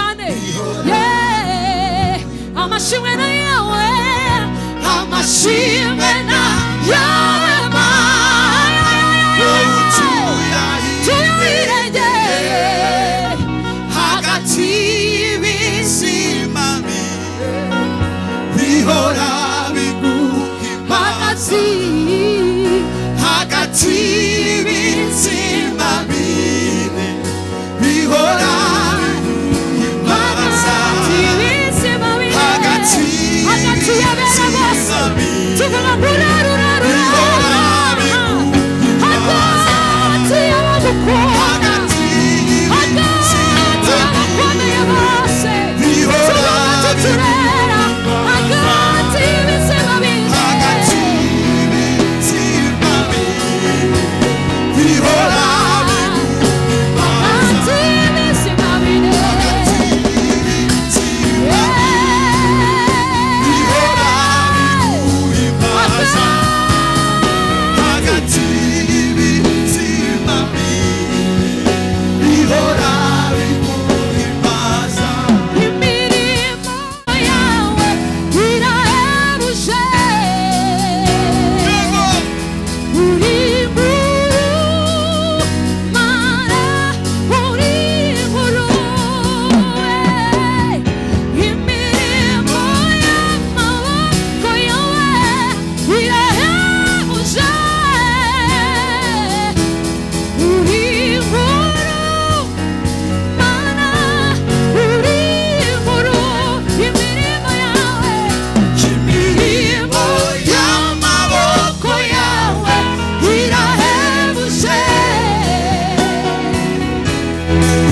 cyane. Yeah. Amashimwe na yawe, amashimwe na yawe Mana, tuyirengeye hagati y'ibizima bihora biguhimbaza, hagati hagati y'ibizima bine bihora biguhimbaza, hagati y'ibizima bine, hagati hagati y'abera bose tuvuga ngo urarurarura, hagati y'abagukunda, hagati hagati y'abakomeye bose tuvuga tuturera, hagati y'ibizima bine, hagati y'ibizima bine bihora biguhimbaza, hagati y'ibizima bine, bihora biguhimbaza, hagati y'ibizima bine bihora biguhimbaza. Imirimo yawe irahebuje, uri nkuru Mana, uri nkuru. Imirimo y'amaboko yawe irahebuje, uri nkuru Mana, uri nkuru. Imirimo yawe, Imirimo y'amaboko yawe irahebuje,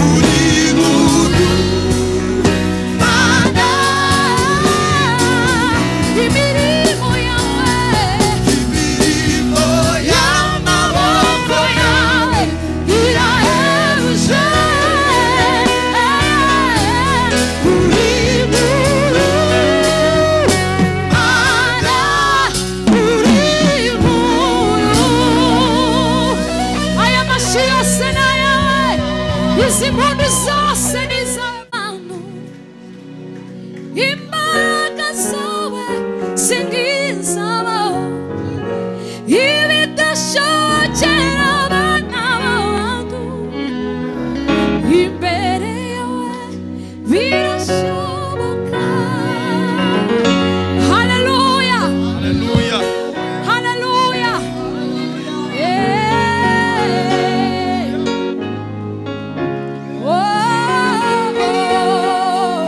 uri nkuru Mana, imirimo yawe, imirimo y'amaboko yawe irahebuje, uri nkuru Mana, uri nkuru. Aya mashi yose ni ayawe, izi mpundu zose ni iz'abantu. Imbaraga zawe si nk'izabaho, ibidashobokera abana b'abantu imbere yawe birashoboka. Haleluya. Haleluya. Haleluya. Yeah. Oh, oh.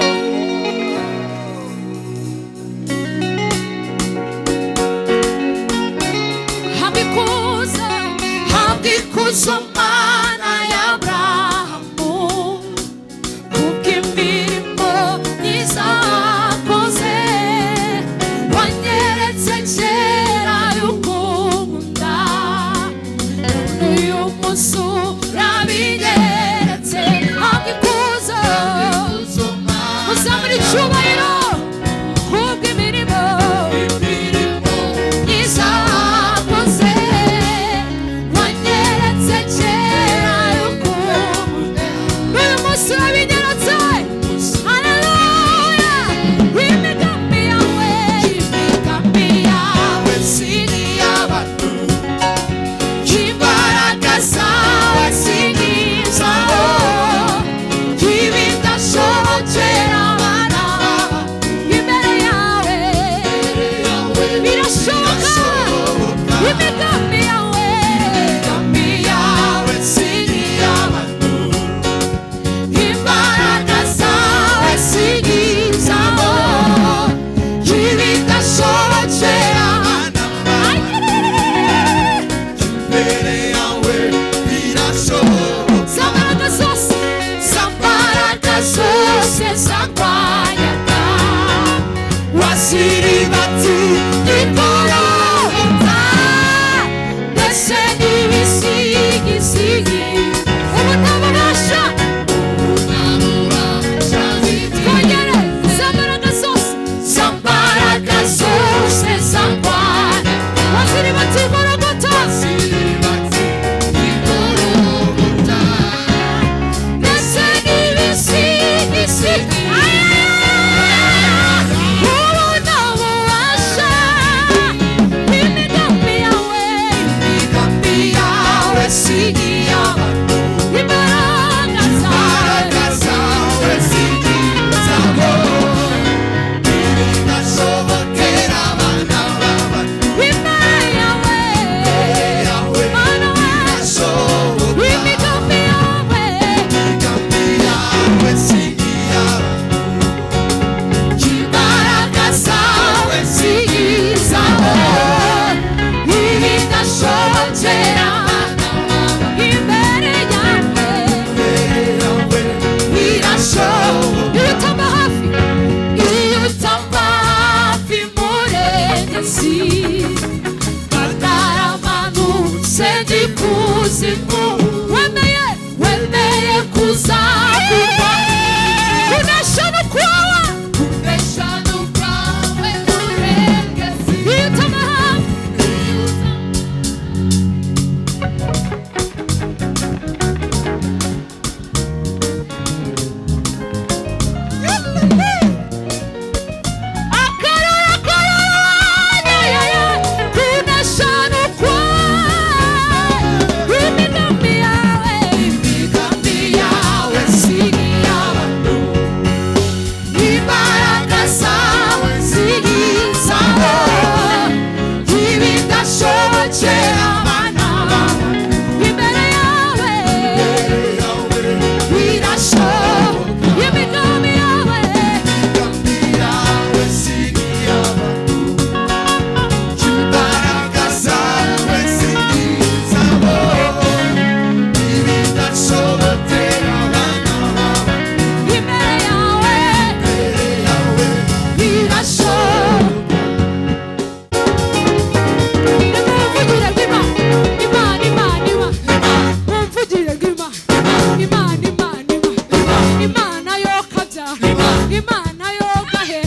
Imana yogahe.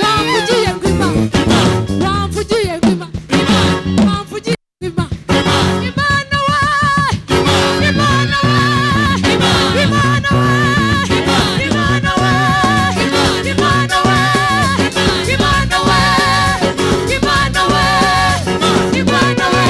Wamvugiye ngo Imana, wamvugiye ngo Imana, wamvugiye ngo Imana. Imana we, Imana we, Imana we, Imana we, Imana we, Imana we, Imana we, Imana we.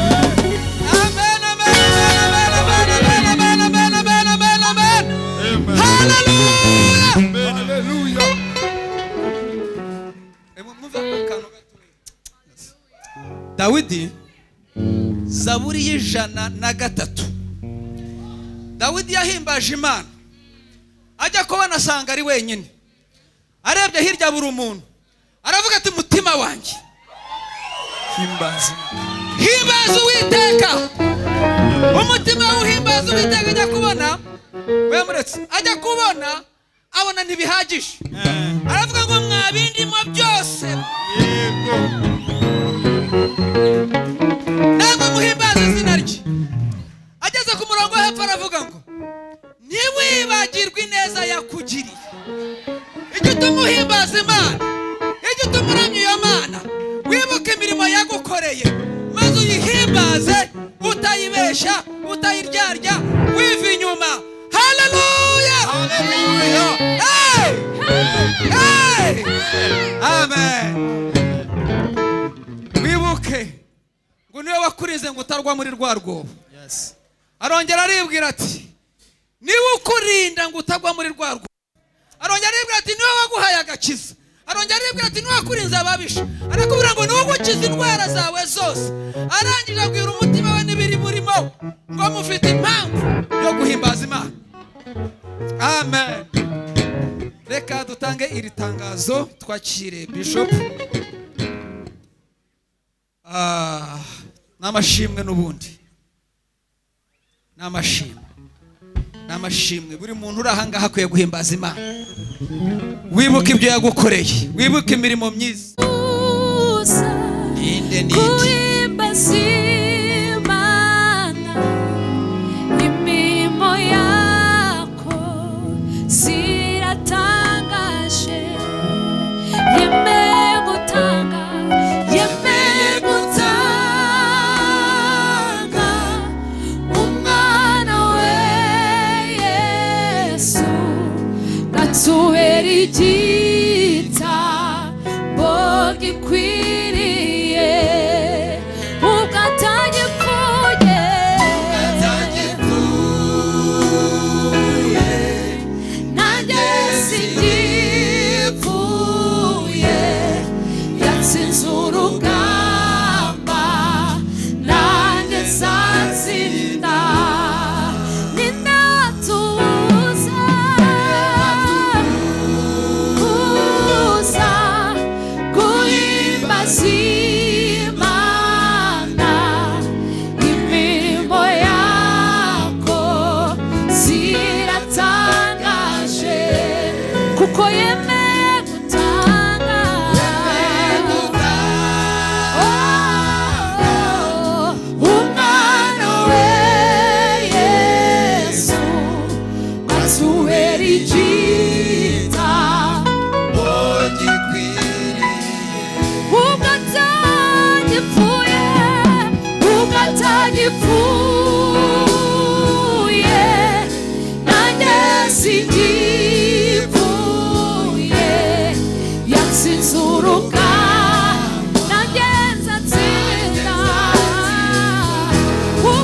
Amen, amen, amen, amen, amen, amen, amen, amen, amen. Hallelujah. Hallelujah. Mwumve akantu gatoya. Dawidi, Zaburi y'103, Dawidi yahimbaje Imana, ajya kubona asanga ari wenyine. Arebye hirya buri umuntu, aravuga ati: "Mutima wanjye, Himbaza. himbaza Uwiteka." Umutima uhimbaza Uwiteka. Ajya kubona, wemuretse, ajya kubona abona ntibihagije, aravuga ngo: "Mwabindimo byose, ntabwo muhimbaza izina rye." Ageze ku murongo wo hepfo aravuga ngo: "Ntiwibagirwe ineza yakugiriye." Igituma uhimbaza Imana, igituma uramya iyo Mana, wibuke imirimo yagukoreye, maze uyihimbaze utayibeshya, utayiryarya, wiva inyuma. Haleluya! Hey! Hey! Amen. Wibuke ngo niwe wakurinze ngo utarwa muri rwa rwobo. Yes. Arongera aribwira ati: "Niba ukurinda ngo utagwa muri rwa rwobo." Arongera aribwira ati: "Niwe waguhaye agakiza." Arongera aribwira ati: "Niwe wakurinze ababisha." Arakubwira ngo: "Niwe ugukiza indwara zawe zose." Arangije abwira umutima we n'ibiri burimo ngo mufite impamvu yo guhimbaza Imana. Amen. Reka dutange iri tangazo, twakire Bishop. N'amashimwe n'ubundi, n'amashimwe, n'amashimwe. Buri muntu uri aha ngaha akwiye guhimbaza Imana. Wibuke ibyo yagukoreye, wibuke imirimo myiza. Uza Ninde, ninde? guhimbaza Imana, imirimo yako ziratangaje. Yemeye gutanga, yemeye gutanga umwana we Yesu, gatubera igitambo gikwiriye. Ubwo atagipfuye, nanjye singipfuye. Yatsinze urugamba, nanjye nzatsinda. Ninatuza kuza guhimbaza Imana, imirimo yako ziratangaje, kuko yemeye gutanga. Oh, umwana we Yesu, atubera igitambo. Ubwo atagipfuye, ubwo atagipfuye, nanjye singipfuye. Yatsinze urugamba, nanjye nzatsinda. Ubwo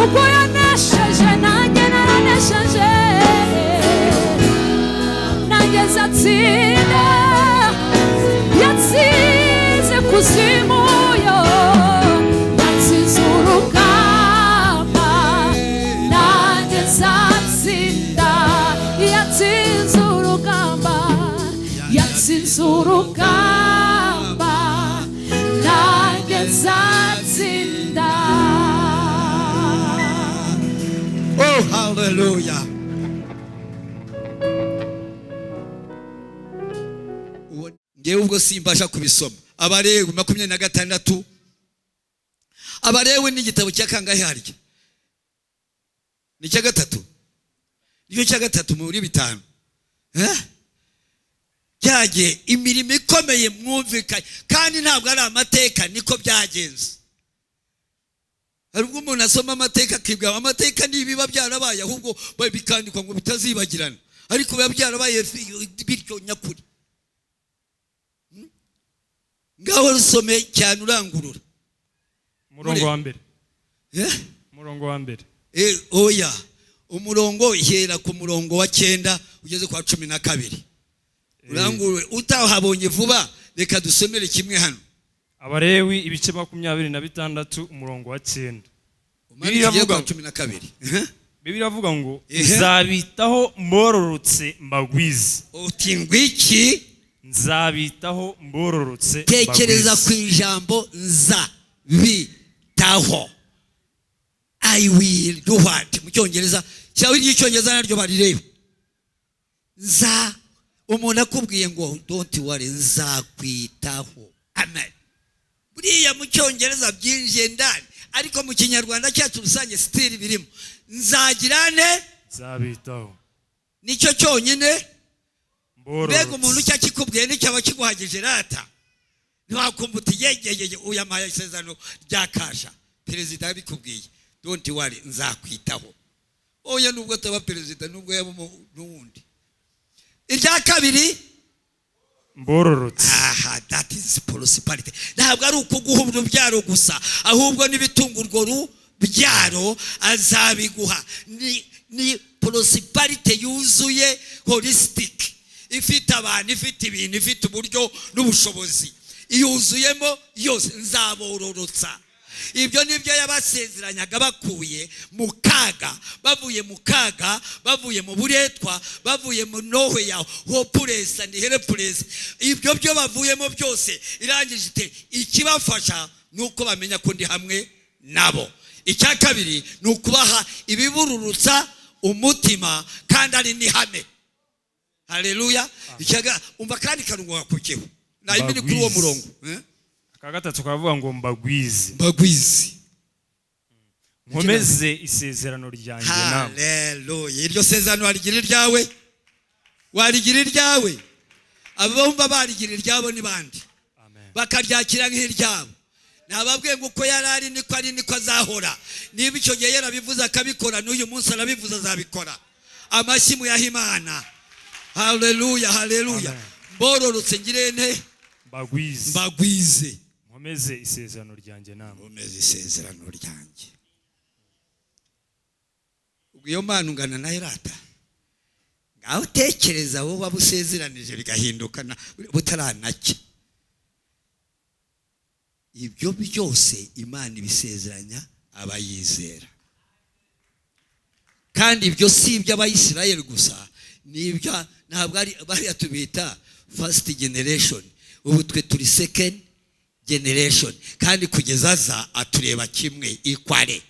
Ubwo yanesheje, nanjye naranesheje, nanjye nzatsinda. Yatsinze kuzimu yo, yatsinze urugamba, nanjye nzatsinda. Yatsinze urugamba, yatsinze urugamba, nanjye nzatsinda. Oh, haleluya! Ngewe ubwo simbasha kubisoma. Abalewi 26. Abalewi ni igitabo cya kangahe harya? Ni icya gatatu, nicyo cya gatatu muri bitanu. Eh? Byagiye imirimo ikomeye mwumvikanye, kandi ntabwo ari amateka, niko byagenze. Hari ubwo umuntu asoma amateka akibwira amateka n'ibiba byarabaye, ahubwo bikandikwa ngo bitazibagirana, ariko biba byarabaye bityo nyakuri. Ngaho rusome cyane urangurura. Umurongo wa mbere. Eh? Umurongo wa mbere. Oya, umurongo hera ku murongo wa 9 ugeze kwa 12. Urangurure, utahabonye vuba reka dusomere kimwe hano. Abalewi ibice 26 umurongo wa 9. Umanuke Bibiliya ugere avuga kwa ngo- 12. Bibiliya avuga ngo Ehe. nzabitaho mbororotse mbagwize. Uti ngwiki? Nzabitaho mbororotse Tekereza mbagwize. ku ijambo nzabitaho. I will do what? Mu cyongereza cyangwa iry'icyongereza naryo barireba. Nza, umuntu akubwiye ngo don't worry, nzakwitaho. Amen. Buriya mu cyongereza byinjiye ndani, ariko mu kinyarwanda cyacu rusange still birimo. Nzagirane? Nzabitaho. Nicyo cyonyine. Mbega umuntu Mbororotse. icyo akikubwiye nicyo kiguhagije rata. Ntiwakumva uti yegeyeye uyampaye isezerano rya kasha. Perezida yabikubwiye, don't worry, nzakwitaho. Oya, nubwo ataba perezida, nubwo yaba n'uwundi. Irya kabiri, Mbororotse. Aha, that is prosperity. Ntabwo ari ukuguha urubyaro gusa, ahubwo n'ibitunga urwo rubyaro azabiguha. Ni prosperity yuzuye, holistic, ifite abantu, ifite ibintu, ifite uburyo n'ubushobozi, yuzuyemo yose. Nzabororotsa. Ibyo nibyo yabasezeranyaga bakuye mu kaga, bavuye mu kaga, bavuye mu buretwa, bavuye mu nohe ya hopeless and helpless. Ibyo byo bavuyemo byose, irangije ite ikibafasha ni uko bamenya ko ndi hamwe nabo. Icya kabiri ni ukubaha ibibururutsa umutima, kandi ari n'ihame. Haleluya! Umva kandi karungu gakukeho nayo iri kuri uwo Mbagwize. murongo. Eh? Aka gatatu kavuga ngo mbagwize. Mbagwize. Nkomeze isezerano ryanjye namwe. Haleluya! Iryo sezerano warigira iryawe, warigira iryawe. Abumva barigira iryabo ni bande? Amen. Bakaryakira nk'iryabo. Nababwiye ngo uko yari ari niko ari, niko azahora. Niba icyo gihe yarabivuze akabikora, n'uyu munsi arabivuze azabikora. Amashyi muyahe Imana. Haleluya, haleluya! Amen. Mbororotse ngirente? Mbagwize. Mbagwize. Nkomeze isezerano ryanjye namwe. Nkomeze isezerano ryanjye. Ubwo iyo Mana ungana nayo rata, ngaho utekereza wowe waba usezeranije bigahinduka butaranacya. Ibyo byose Imana ibisezeranya abayizera, kandi ibyo si iby'Abayisirayeli gusa, ni ibya, ntabwo ari bariya tubita first generation, ubu twe turi second generation, kandi kugeza aza atureba kimwe ikware,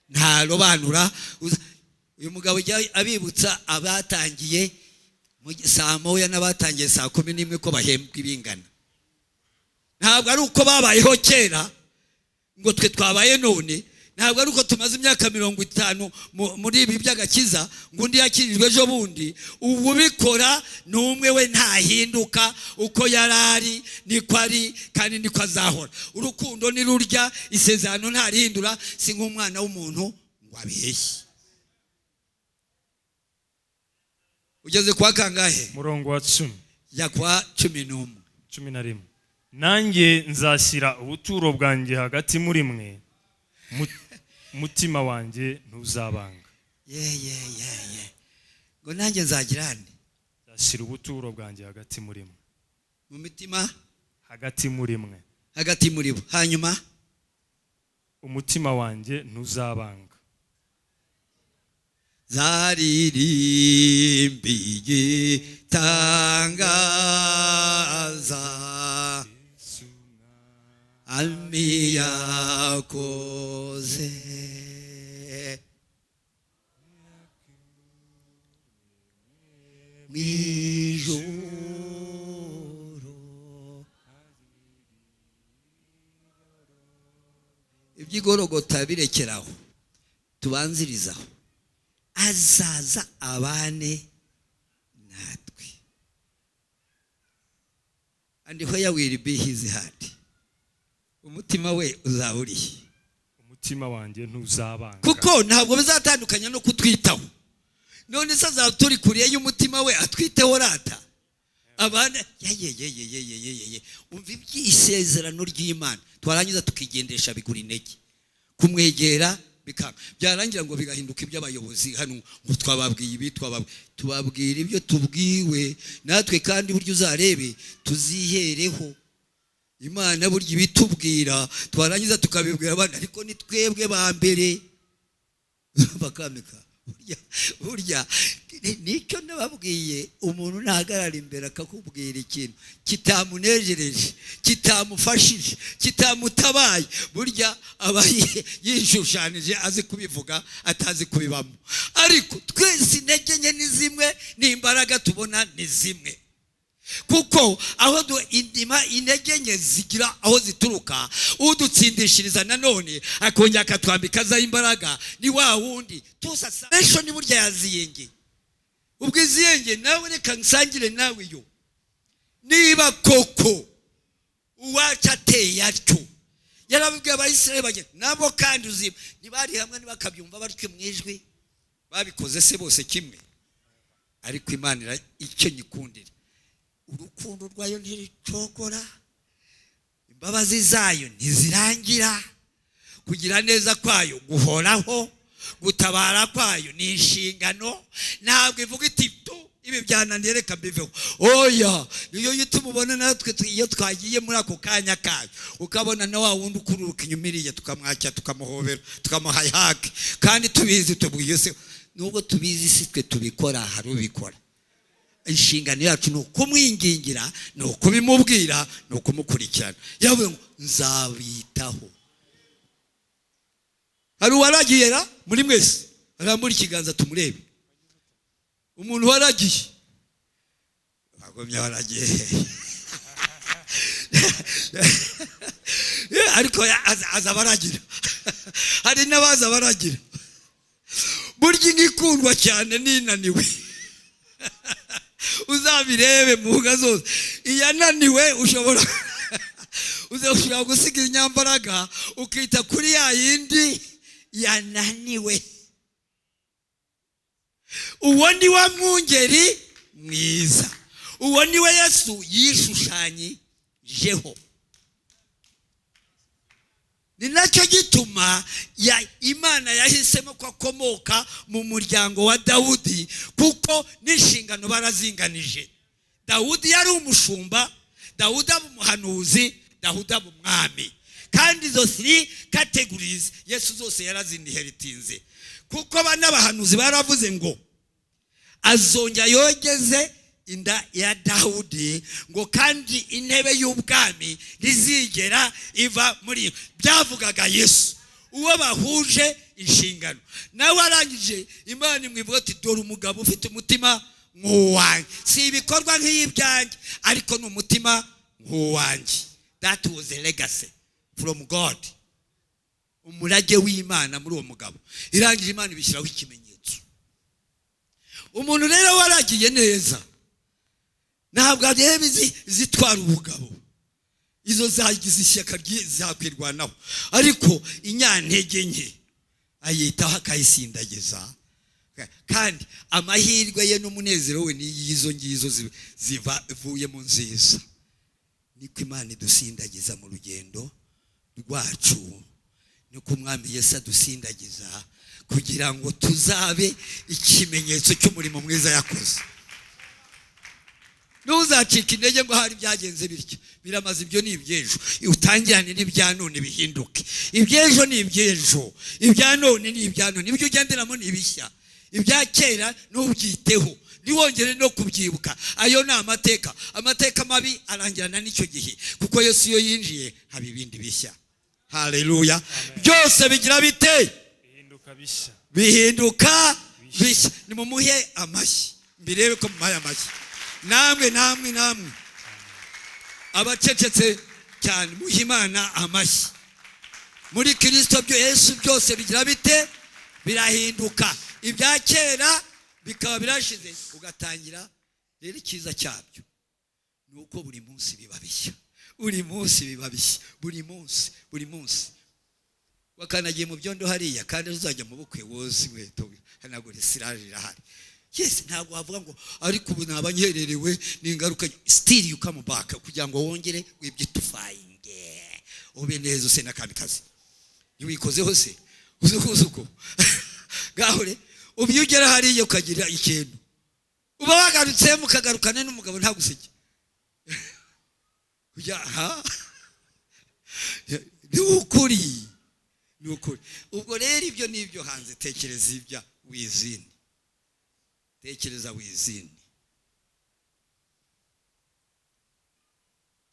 ntarobanura. Uyu mugabo ujya abibutsa abatangiye saa 1 n'abatangiye saa 11 ko bahembwa ibingana. Ntabwo ari uko babayeho kera ngo twe twabaye none, ntabwo ari uko tumaze imyaka 50 muri ibi by'agakiza ngo undi yakirijwe ejo bundi. Ubu ubikora ni umwe, we ntahinduka, uko yari ari niko ari kandi niko azahora. Urukundo nirurya, isezerano ntarihindura, si nk'umwana w'umuntu ngo abeshye. Ugeze kwa kangahe? Murongo wa 10. Ya kwa 11. 11. Nanjye nzashyira ubuturo bwanjye hagati muri mwe. Umutima wanjye ntuzabanga. Ye ye ye ye, ngo nanjye nzagira nde? Nzashyira ubuturo bwanjye hagati muri mwe. Mu mitima. Hagati muri mwe. Hagati muri bo. Hanyuma? Umutima wanjye ntuzabanga. Zaririmbiye tangaza ami yakoze mw'ijoro iby'igorogota. Birekeraho, tubanzirizaho. Azaza abane natwe. And where will be his heart? Umutima we uzaba urihe? Umutima wanjye ntuzabanga. Kuko ntabwo bizatandukanya no kutwitaho. None se azaba turi kure y'umutima we, atwiteho rata abana yeyeyeyeyeyeye? Umva iby'isezerano ry'Imana, twarangiza tukigendesha bigura intege kumwegera, bikanga, byarangira ngo bigahinduka iby'abayobozi hano, ngo twababwiye ibi, twababwiye. Tubabwira ibyo tubwiwe natwe. Kandi burya uzarebe, tuzihereho. Imana burya ibitubwira, twarangiza tukabibwira abandi, ariko ni twebwe ba mbere bakamika. Burya burya nicyo nababwiye: umuntu ntahagarara imbere akakubwira ikintu kitamunejereje, kitamufashije, kitamutabaye, burya aba yishushanije, azi kubivuga, atazi kubibamo. Ariko twese intege nke ni zimwe, n'imbaraga tubona ni zimwe, kuko aho indima intege nke zigira aho zituruka, udutsindishiriza nanone akongera akatwambika za imbaraga ni wa wundi tusasa. Ejo ni burya yaziyenge, ubwo iziyenge nawe reka nsangire nawe iyo. Niba koko uwacu ateye atyo, yarabibwiye Abayisiraheli bagenda nabo, kandi uzi ntibari hamwe, ntibakabyumva batyo mu ijwi, babikoze se bose kimwe? Ariko Imana icyo nyikundira, urukundo rwayo ntiricogora, imbabazi zayo ntizirangira, kugira neza kwayo guhoraho, gutabara kwayo ni inshingano. Ntabwo ivuga iti: "Tu, ibi byananiye, reka mbiveho." Oya, niyo gituma ubona natwe iyo twagiye muri ako kanya kayo, ukabona na wa wundi ukururuka inyuma iriya, tukamwakira, tukamuhobera, tukamuha hake, kandi tubizi tubwiye se. Nubwo tubizi, si twe tubikora, hari ubikora. Inshingano yacu ni ukumwingingira, ni ukubimubwira, ni ukumukurikirana. Yavuze ngo nzabitaho. Hari uwaragiye ra muri mwese? Arambura ikiganza tumurebe. Umuntu waragiye, bagumye waragiye, ariko aza baragira. Hari n'abaza baragira. Burya inka ikundwa cyane ninaniwe. Uzabirebe mu nka zose, iyananiwe ushobora gusiga inyambaraga, ukita kuri ya yindi yananiwe. Uwo ni wa mwungeri mwiza, uwo ni we Yesu yishushanyijeho. Ni nacyo gituma Imana yahisemo ko akomoka mu muryango wa Dawudi, kuko n'inshingano barazinganije. Dawudi yari umushumba, Dawudi aba umuhanuzi, Dawudi aba umwami. Kandi izo three categories Yesu zose yarazinheritinze, kuko n'abahanuzi baravuze ngo azongera yogeze inda ya Dawudi, ngo kandi intebe y'ubwami ntizigera iva muri yo. Byavugaga Yesu, uwo bahuje inshingano. Nawe arangije, Imana imwivuga ati: "Dore umugabo ufite umutima nk'uwanjye." Si ibikorwa nk'ibyanjye, ariko ni umutima nk'uwanjye. That was a legacy from God, umurage w'Imana muri uwo mugabo. Irangije Imana ibishyiraho ikimenyetso. Umuntu rero waragiye neza ntabwo areba izitwara ubugabo, izo zagize ishyaka zakwirwanaho, ariko inyantege nke ayitaho, akayisindagiza. Kandi amahirwe ye n'umunezero we ni izo ngizo zivuye mu nziza. Niko Imana idusindagiza mu rugendo rwacu. Niko. Uko Umwami Yesu adusindagiza kugira ngo tuzabe ikimenyetso cy'umurimo mwiza yakoze. Ntuzacike intege ngo hari byagenze bityo, biramaze. Ibyo ni iby'ejo, utangirane n'ibya none bihinduke. Iby'ejo ni iby'ejo, ibya none ni ibya none. Ibyo ugenderamo ni ibishya, ibya kera ntubyiteho, ntiwongere no kubyibuka. Ayo ni amateka. Amateka mabi arangirana n'icyo gihe, kuko Yesu iyo yinjiye haba ibindi bishya. Haleluya! Byose bigira bite? Bihinduka bishya. Bihinduka bishya. Nimumuhe amashyi, mbirebe ko mumuhaye amashyi. Namwe, namwe, namwe abacecetse cyane, muhe Imana amashyi. Muri Kirisito byo Yesu byose bigira bite? Birahinduka. Ibya kera bikaba birashize, ugatangira. Rero icyiza cyabyo ni uko buri munsi biba bishya, buri munsi biba bishya, buri munsi, buri munsi. Wakanagiye mu byondo hariya, kandi uzajya mu bukwe woza inkweto, hanagura cirage irahari. Yes, ntabwo wavuga ngo ariko ubu naba nkererewe, ni ingaruka. Still you come back kugira ngo wongere wibeautifyinge, ube neza, use n'akamikazi. Ntiwikozeho se? Uzi uzi uko ngaho re ubu iyo ugera hariya ukagira ikintu, uba wagarutse, mukagarukana n'umugabo, ntaguseke. Ujya ha, ni ukuri, ni ukuri. Ubwo rero ibyo ni ibyo hanze. Tekereza ibya within, tekereza within.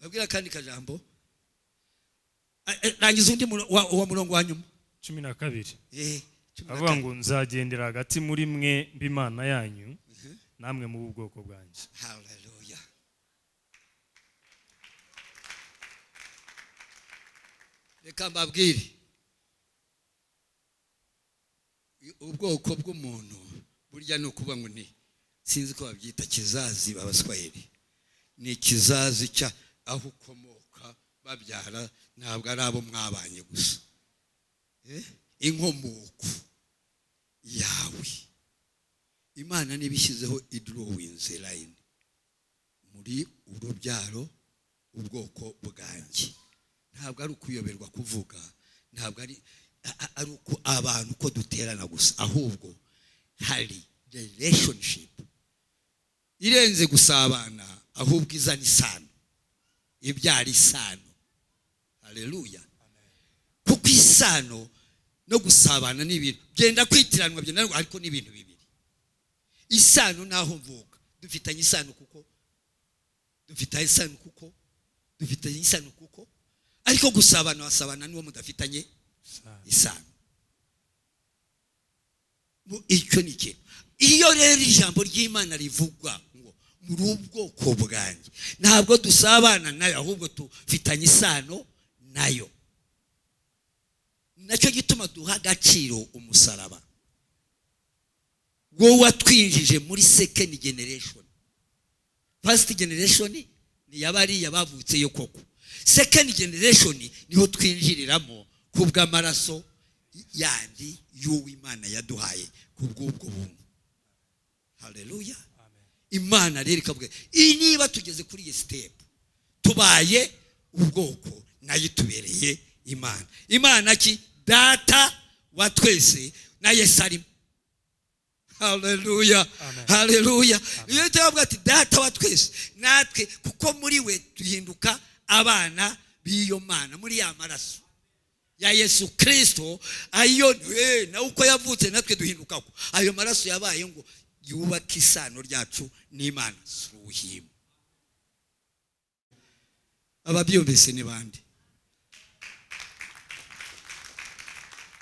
Babwira akandi kajambo. Rangiza undi wa murongo wa nyuma. 12. 12. Avuga ngo: "Nzagendera hagati muri mwe, mbe Imana yanyu, namwe mu bwoko bwanjye." Haleluya! Reka mbabwire, ubwoko bw'umuntu burya ni ukuvuga ngo ni, sinzi ko babyita kizazi, Abaswahili, ni ikizazi cya aho ukomoka babyara, ntabwo ari abo mwabanye gusa. Inkomoko yawe, Imana niba ishyizeho idrawinze line muri urubyaro, ubwoko bwanjye, ntabwo ari ukuyoberwa kuvuga, ntabwo ari uko abantu uko duterana gusa, ahubwo hari relationship irenze gusabana, ahubwo izana isano, ibyara isano. Haleluya! Kuko isano no gusabana ni ibintu byenda kwitiranwa, byenda, ariko ni ibintu bibiri. Isano naho mvuka, dufitanye isano kuko dufitanye isano, kuko dufitanye isano, kuko ariko gusabana, wasabana n'uwo mudafitanye isano. Icyo ni ikintu. Iyo rero ijambo ry'Imana rivugwa ngo muri ubwoko bwanjye, ntabwo dusabana nayo, ahubwo dufitanye isano nayo. Nacyo gituma duha agaciro umusaraba wo watwinjije muri second generation. First generation ni yabariya bavutseyo koko, second generation niho twinjiriramo kubw'amaraso yandi y'uw'Imana yaduhaye kubw'ubwo buntu. Haleluya! Imana rero ikavuga iyi: niba tugeze kuri iyi step, tubaye ubwoko, nayo itubereye Imana. Imana ki? Data wa twese, na Yesu arimo. Haleluya! Amen. Haleluya! Iyo tuvuga ati Data wa twese natwe, kuko muri we duhinduka abana b'iyo Mana, muri ya maraso ya Yesu Kirisito, ayo nawe uko yavutse natwe duhinduka ko ayo maraso yabaye ngo yubake isano ryacu n'Imana through him. Ababyumvise ni bande?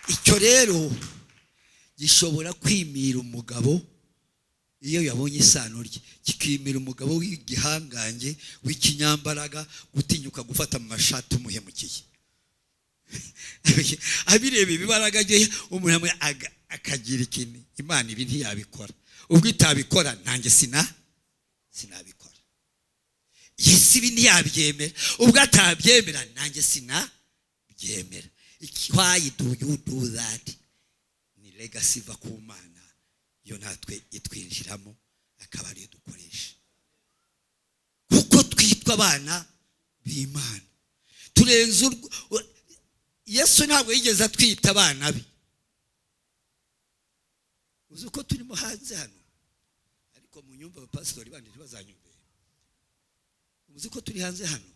Icyo rero gishobora kwimira umugabo iyo yabonye isano rye, kikimira umugabo w'igihangange, w'ikinyambaraga, gutinyuka gufata mu mashati umuhemukiye. Abireba ibibaraga bye, umuntu amwe akagira ikintu: Imana ibi ntiyabikora, ubwo itabikora nanjye sinabikora. Yesu ibi ntiyabyemera, ubwo atabyemera nanjye sinabyemera. Why do you do that? Ni legacy iva ku Mana, yo natwe itwinjiramo, akaba ariyo dukoresha, kuko twitwa abana b'Imana. Turenze urwo. Yesu ntabwo yigeze atwita abana be. Uzi uko turimo hanze hano, ariko mu nyumva abapasitori bandi ntibazanyumve. Uzi ko turi hanze hano,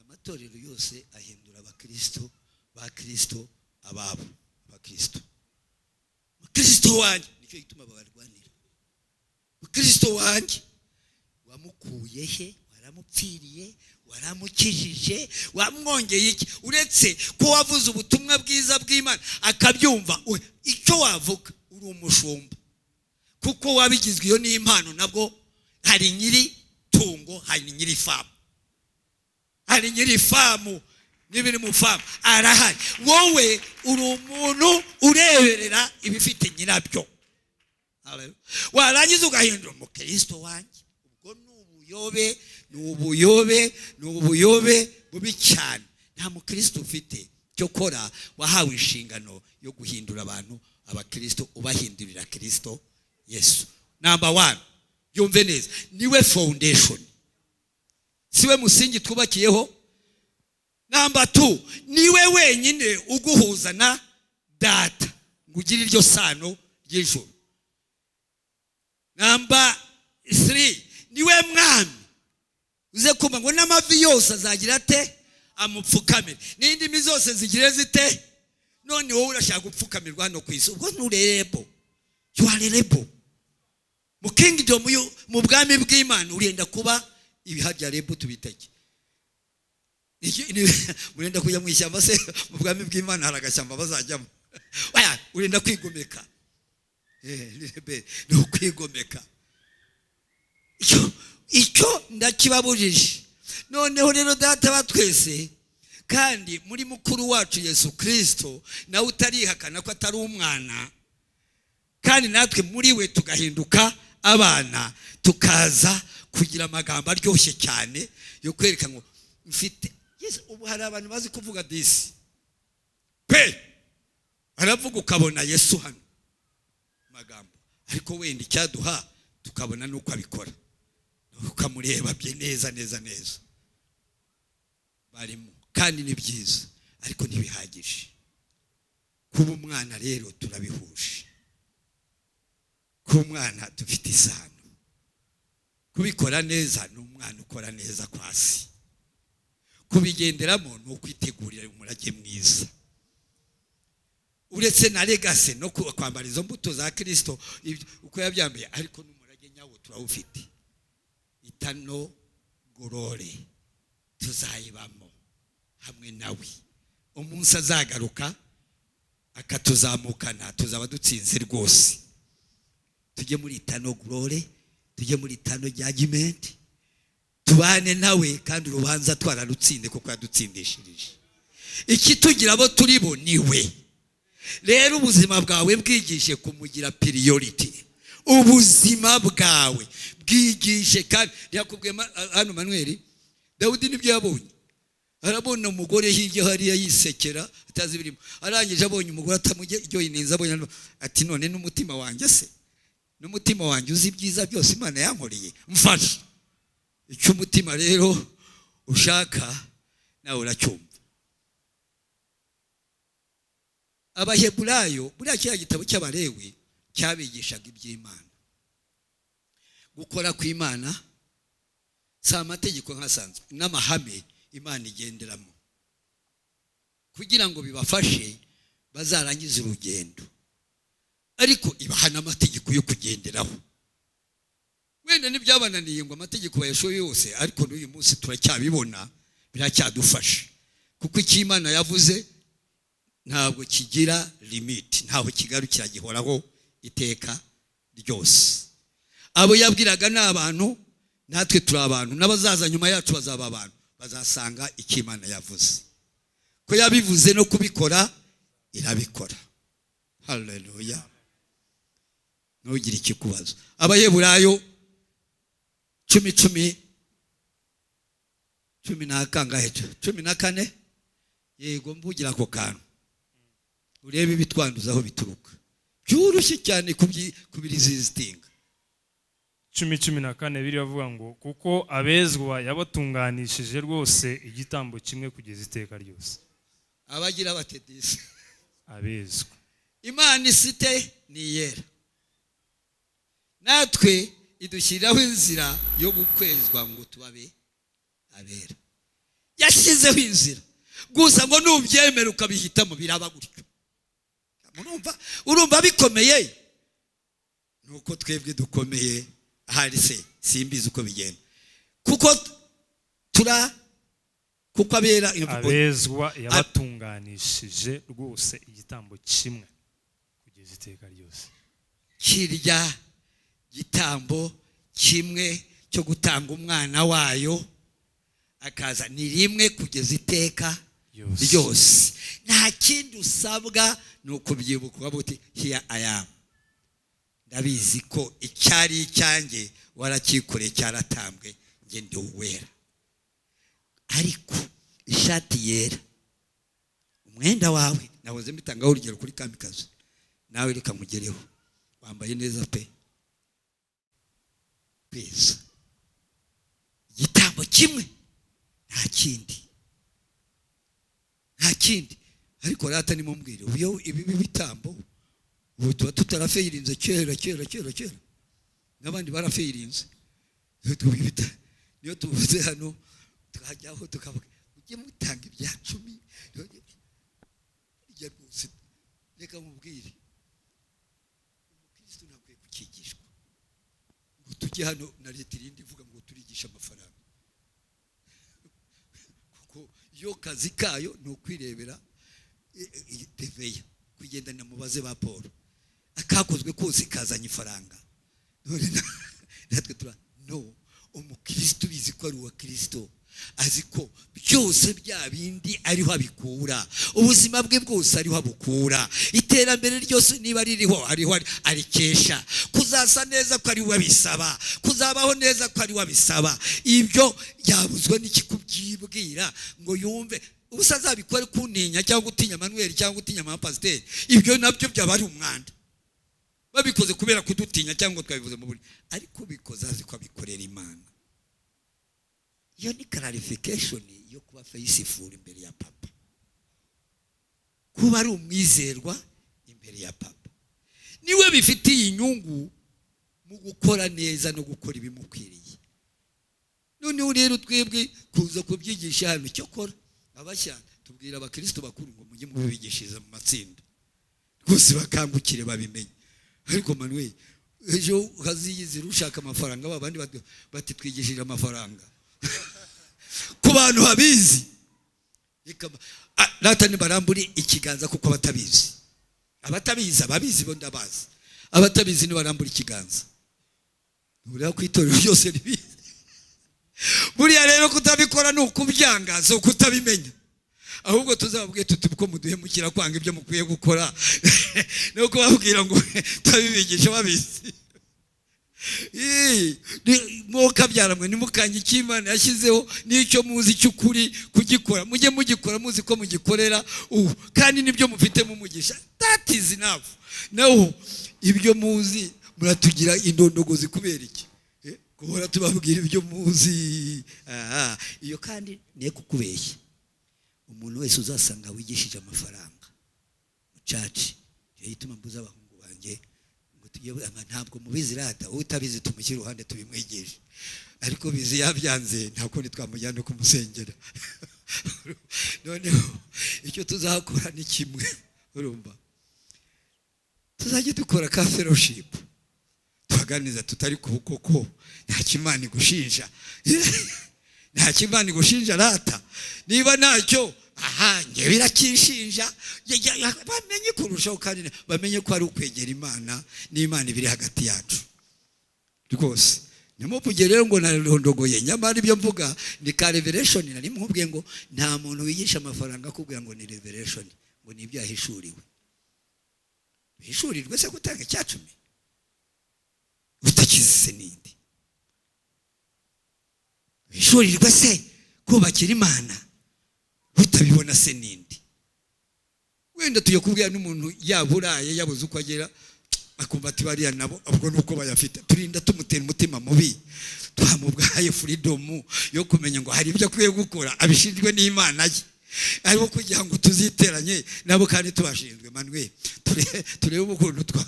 amatorero yose ahindura abakristo ba Kristo ababo. Abakristo, mukristo wanjye, nicyo gituma babarwanira. Mukristo wanjye, wamukuye he? Waramupfiriye? Waramukijije? Wamwongeye iki uretse ko wavuze ubutumwa bwiza bw'Imana akabyumva? Icyo wavuga, uri umushumba kuko wabigizwe iyo n'impano. Nabwo hari nyiri tungo, hari nyiri farm, hari nyiri farm n'ibiri mu farm arahari. Wowe uri umuntu ureberera ibifite nyirabyo. Haleluya. Warangiza ugahindura umukristo wanjye. Ubwo ni ubuyobe, ni ubuyobe, ni ubuyobe bubi cyane. Nta mukristo ufite. Cyo kora, wahawe inshingano yo guhindura abantu abakristo, ubahindurira Kristo Yesu. Number one, yumve neza, niwe foundation, siwe musingi twubakiyeho. Number two, niwe wenyine uguhuza na Data ngo ugire iryo sano ry'ijuru. Number three, niwe mwami. Uze kumva ngo n'amavi yose azagira ate? Amupfukamire, n'indimi zose zigire zite? None wowe urashaka gupfukamirwa hano ku isi, ubwo nturerebo. You are rebel mu kingdom, mu bwami bw'Imana. Urenda kuba ibiharya rebel, tubiteke. Urenda kujya mu ishyamba se? Mu bwami bw'Imana hari agashyamba bazajyamo? Oya, urenda kwigomeka. Ni rebel, ni ukwigomeka. Icyo ndakibabujije. Noneho rero, Data wa twese kandi muri mukuru wacu Yesu Kirisito, nawe utarihakana ko atari umwana, kandi natwe muri we tugahinduka abana, tukaza kugira amagambo aryoshye cyane yo kwereka ngo mfite Yesu. Ubu hari abantu bazi kuvuga disi pe, aravuga ukabona Yesu hano magambo, ariko wenda icyaduha tukabona nuko abikora, ukamureba bye neza neza neza. Barimo kandi ni byiza, ariko ntibihagije. Kuba umwana rero turabihuje. Kuba umwana dufite isano. Kubikora neza ni umwana ukora neza kwasi. Kubigenderamo ni ukwitegurira umurage mwiza. Uretse na legacy no kwambara izo mbuto za Kirisito uko yabyambaye, ariko n'umurage nyawo turawufite. Eternal glory tuzayibamo hamwe nawe. Umunsi azagaruka akatuzamukana, tuzaba dutsinze rwose. Tujye muri eternal glory, tujye muri eternal judgment, tubane nawe, kandi urubanza twararutsinze kuko yadutsindishirije. Ikitugira abo turi bo ni we. Rero ubuzima bwawe bwigishe kumugira priority. Ubuzima bwawe bwigishe. Kandi yakubwiye hano Manuel, Dawudi nibyo yabonye. Arabona umugore hirya hariya yisekera, atazi ibirimo. Arangije abonye umugore atamujyoyininza, abonye ati: "None n'umutima wanjye se, n'umutima wanjye uzi ibyiza byose Imana yankoreye, mfasha." Icyo umutima rero ushaka nawe uracyumva. Abaheburayo, buriya kiriya gitabo cy'Abarewi cyabigishaga iby'Imana, gukora kw'Imana. Si amategeko nk'asanzwe, n'amahame Imana igenderamo kugira ngo bibafashe bazarangize urugendo, ariko ibaha n'amategeko yo kugenderaho. Wenda ntibyabananiye ngo amategeko bayashoye yose, ariko n'uyu munsi turacyabibona, biracyadufasha, kuko icyo Imana yavuze ntabwo kigira limit, ntaho kigarukira, gihoraho iteka ryose. Abo yabwiraga ni abantu, natwe turi abantu, n'abazaza nyuma yacu bazaba abantu, bazasanga icyo Imana yavuze ko yabivuze no kubikora irabikora. Haleluya! Ntugire ikikubazo. Abaheburayo 10 10 cumi na kangahe? 14. Yego, mvugira ako kantu urebe ibitwanduza aho bituruka. Byoroshye cyane kubiresistinga. 10:14 biravuga ngo: "Kuko abezwa yabatunganishije rwose igitambo kimwe kugeza iteka ryose." Abagira batedisi Abezwa. Imana isite ni iyera, natwe idushyiriraho inzira yo gukwezwa ngo tubabe abera. Yashyizeho inzira gusa ngo nubyemera ukabihitamo, biraba gutyo. Urumva bikomeye, nuko twebwe dukomeye ahari se simbizi uko bigenda, kuko tura kuko abera. Abezwa yabatunganishije rwose igitambo kimwe kugeza iteka ryose. Kirya gitambo kimwe cyo gutanga umwana wayo akaza ni rimwe kugeza iteka yose. Ryose. Nta kindi usabwa, ni ukubyibuka ukavuga uti: "Here I am, ndabizi ko icyari icyanjye warakikoreye, cyaratambwe, njye ndi uwera." Ariko ishati yera, umwenda wawe, nahoze mbitangaho urugero kuri Kamikazi, nawe reka nkugereho, wambaye neza pe. Kweza igitambo kimwe, nta kindi, nta kindi. Ariko rata nimubwire, ubu iyo ibi bitambo, ubu tuba tutarafayirinze kera kera kera kera, n'abandi barafayirinze. Niyo tuvuze hano tukajyaho tukavuga mujye mutanga ibya cumi burya rwose. Reka mubwire, umukristo ntakwiye kukigishwa ngo tujye hano na leta irindi ivuga ngo turigisha amafaranga, kuko iyo kazi kayo ni ukwirebera TVA, kugendana mubaze ba Paul, akakozwe kose kazanye ifaranga. None natwe tura no umukristo ubizi ko ari uwa Kristo, azi ko byose bya bindi ariho abikura, ubuzima bwe bwose ariho abukura, iterambere ryose niba ririho ariho arikesha, kuzasa neza ko ari we abisaba, kuzabaho neza ko ari we abisaba. Ibyo yabuzwa n'ikikubyibwira ngo yumve ubusa azabikore kuntinya cyangwa gutinya Manuel cyangwa gutinya mama pasiteri? Ibyo nabyo byaba ari umwanda babikoze kubera kudutinya cyangwa twabivuze mu buryo, ariko ubikoze azi ko abikorera Imana. Iyo ni clarification yo kuba faithful imbere ya Papa, kuba ari umwizerwa imbere ya Papa. Niwe bifitiye inyungu mu gukora neza no gukora ibimukwiriye. Noneho rero twebwe kuza kubyigisha hano, icyo kora abashya tubwira abakristo bakuru ngo mujye mubibigishiriza mu matsinda rwose, bakangukire babimenye. Ariko Manuel, ejo haziyizira ushaka amafaranga, ba bandi bati twigishije amafaranga ku bantu babizi. Reka rata nibarambure ikiganza, kuko abatabizi, abatabizi, ababizi bo ndabazi, abatabizi nibarambura ikiganza. Buriya ku itorero ryose ribizi. Buriya rero kutabikora ni ukubyanga, si ukutabimenya. Ahubwo tuzababwiye tuti ko muduhemukira kwanga ibyo mukwiye gukora, no kubabwira ngo turabibigisha babizi. Mwokabyara mwe, ntimukange icyo Imana yashyizeho n'icyo muzi cy'ukuri kugikora. Mujye mugikora muzi ko mugikorera ubu, kandi nibyo mufitemo umugisha. That is enough. Naho ibyo muzi, muratugira indondogozi kubera iki? Guhora tubabwira ibyo muzi. Aha, iyo kandi niyo kukubeshya. Umuntu wese uzasanga wigishije amafaranga muchurch, niyo ituma mbuza abahungu banjye ngo tujye ntabwo mubizi rata, utabizi tumushyire iruhande tubimwigishe, ariko bizi yabyanze, nta kundi twamujyana no kumusengera. Noneho icyo tuzakora ni kimwe, urumva, tuzajya dukora ka fellowship, tubaganiriza tutari ku koko nta kimana igushinja, nta kimana igushinja rata. Niba ntacyo, aha njye birakishinja. Bamenye kurushaho, kandi bamenye ko ari ukwegera Imana n'Imana ibiri hagati yacu rwose. Ntimuvuge rero ngo narondogoye, nyamara ibyo mvuga ni ka revelation. Nari mubwiye ngo nta muntu wigisha amafaranga akubwira ngo ni revelation, ngo ni ibyo yahishuriwe. Bihishurirwe se gutanga icyacumi utakizi se nindi? Bihishurirwe se kubakira Imana utabibona se nindi? Wenda tuye kubwira n'umuntu yaburaye, yabuze uko agera, akumva ati bariya nabo ubwo nuko bayafite. Turinda tumutera umutima mubi? Twamubwaye freedom yo kumenya ngo hari ibyo akwiye gukora abishinzwe n'Imana ye. Ariko kugira ngo tuziteranye nabo kandi tubashinzwe, Manuel, turebe ukuntu twa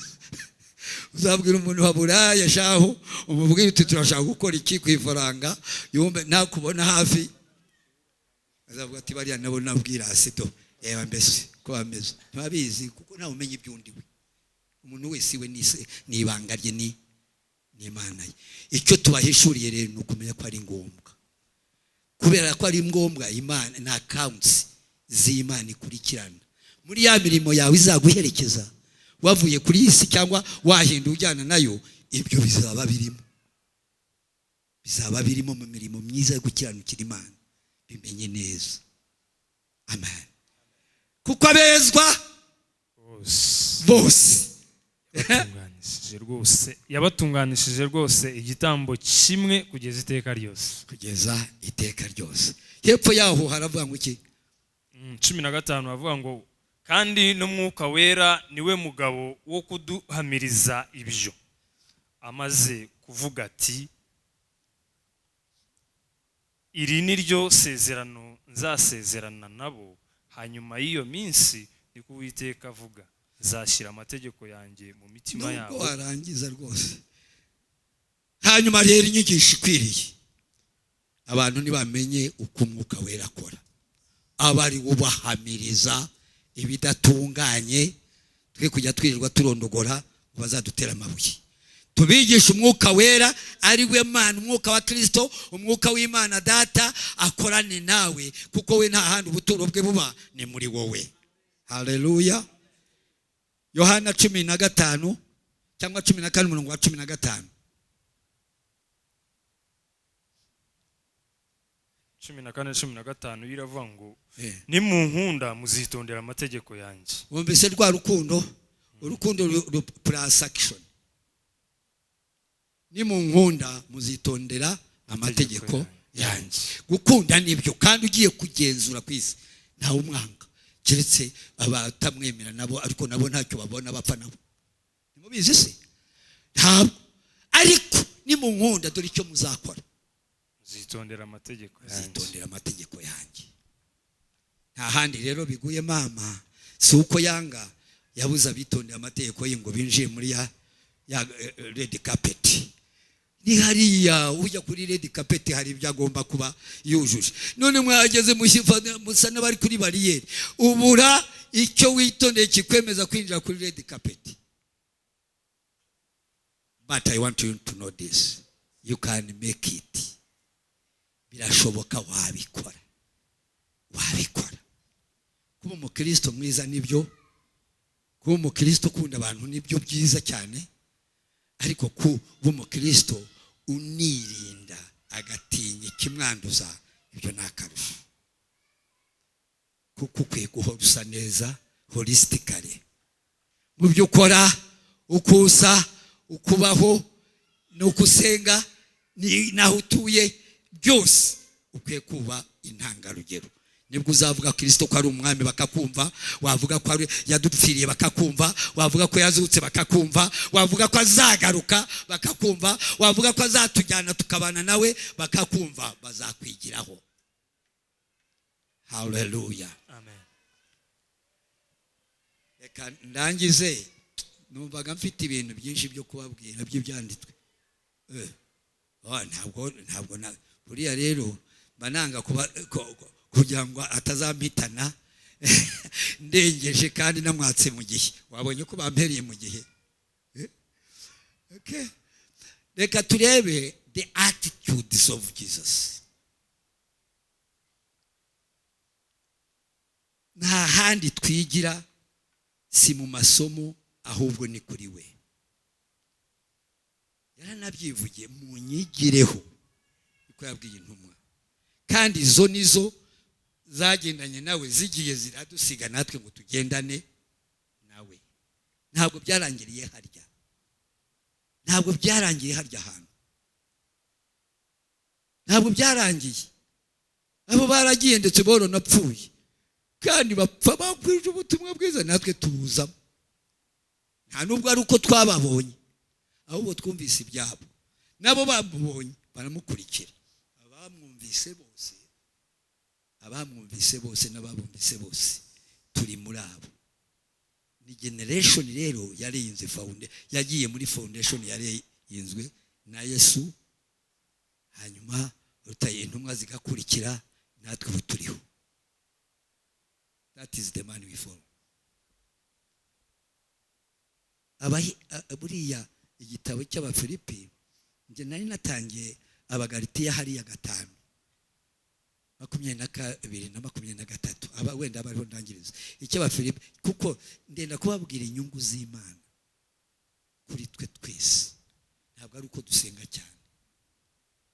uzabwira umuntu wa Buraya shaho, umubwire uti turashaka gukora iki ku ifaranga, yumve nakubona hafi azavuga ati bariya nabo nabwirasi do, reba mbese ko bameze. Ntibabizi kuko ntawe umenya iby'undi we. Umuntu wese iwe ni ibanga rye, ni n'Imana ye. Icyo tubahishuriye rero ni ukumenya ko ari ngombwa, kubera ko ari ngombwa. Imana nta accounts z'Imana ikurikirana muri ya mirimo yawe izaguherekeza wavuye kuri iyi si cyangwa wahinda ujyana nayo. Ibyo bizaba birimo mu mirimo myiza yo gukiranukira Imana. Bimenye neza. Amen. Kuko abezwa bose bose yabatunganishije rwose, yabatunganishije rwose igitambo kimwe kugeza iteka ryose. Kugeza iteka ryose. Hepfo yaho haravuga ngo iki? 15 bavuga ngo kandi n'Umwuka Wera niwe mugabo wo kuduhamiriza ibyo, amaze kuvuga ati iri ni ryo sezerano nzasezerana nabo hanyuma y'iyo minsi, niko Uwiteka avuga, nzashyira amategeko yanjye mu mitima Nubwo yabo. warangiza rwose. Hanyuma rero inyigisho ikwiriye abantu ntibamenye uko Umwuka Wera akora, aba ari ubahamiriza ibidatunganye. Twe kujya twirirwa turondogora ngo bazadutera amabuye. Tubigisha Umwuka Wera ari we Mana, Umwuka wa Kirisito, Umwuka w'Imana Data akorane nawe, kuko we nta handi ubuturo bwe buba, ni muri wowe. Haleluya. Yohana 15 cyangwa 14, umurongo wa 15. 14, 15 iravuga ngo nimunkunda muzitondera amategeko yanjye. Wumvise rwa rukundo, urukundo plus action. Nimunkunda muzitondera amategeko yanjye. Gukunda nibyo, kandi ugiye kugenzura ku isi ntawe umwanga keretse abatamwemera nabo, ariko nabo ntacyo babona bapfa nabo. Ntimubizi se? Ntabwo. Ariko nimunkunda, dore icyo muzakora: Muzitondera amategeko yanjye. Muzitondera amategeko yanjye. Nta handi rero biguye mama, si uko yanga yabuze abitondera amategeko ye ngo binjiye muri ya red carpet. Ni hariya ujya kuri red carpet hari ibyo agomba kuba yujuje. None mwageze musa n'abari kuri bariyeri, ubura icyo witondeye kikwemeza kwinjira kuri red carpet. But I want you to know this: you can make it. Birashoboka, wabikora, wabikora. Kuba umukristo mwiza nibyo, kuba umukristo ukunda abantu nibyo byiza cyane, ariko kuba umukristo unirinda agatinya ikimwanduza, ibyo ni akarusho, kuko ukwiye guhora usa neza holistically mu byo ukora, uko usa, ukubaho n'uko usenga n'aho utuye, byose ukwiye kuba intangarugero. Nibwo uzavuga Kirisito ko ari umwami bakakumva, wavuga ko ari yadupfiriye bakakumva, wavuga ko yazutse bakakumva, wavuga ko azagaruka bakakumva, wavuga ko azatujyana tukabana nawe bakakumva, bazakwigiraho. Haleluya. Amen. Reka ndangize. Numvaga mfite ibintu byinshi byo kubabwira by'ibyanditswe. Ntabwo buriya rero mba nanga kugira ngo atazampitana ndengeje kandi namwatse mu gihe. Wabonye ko bampereye mu gihe. Okay. Reka turebe the attitudes of Jesus. Nta handi twigira, si mu masomo, ahubwo ni kuri we. Yaranabyivugiye, munyigireho, niko yabwiye intumwa, kandi izo nizo zagendanye nawe, zigiye ziradusiga natwe ngo tugendane nawe. Ntabwo byarangiriye harya, ntabwo byarangiye harya hantu, ntabwo byarangiye. Abo baragiye ndetse boronapfuye, kandi bapfa bakwije ubutumwa bwiza, natwe tubuzamo. Nta nubwo ari uko twababonye, ahubwo twumvise ibyabo, nabo bamubonye baramukurikira. Abamwumvise bose, Abamwumvise bose n'ababumvise bose turi muri abo. Ni generation rero yariyinze yagiye muri foundation yariyinzwe na Yesu, hanyuma rutaye intumwa zigakurikira, natwe ubu turiho. That is the man we follow. Buriya igitabo cy'Abafilipi, njye nari natangiye Abagalitiya hariya 5:22 na 23, aba wenda aba ariho ndangiriza icy'Abafilipi, kuko ndenda kubabwira inyungu z'Imana kuri twe twese. Ntabwo ari uko dusenga cyane,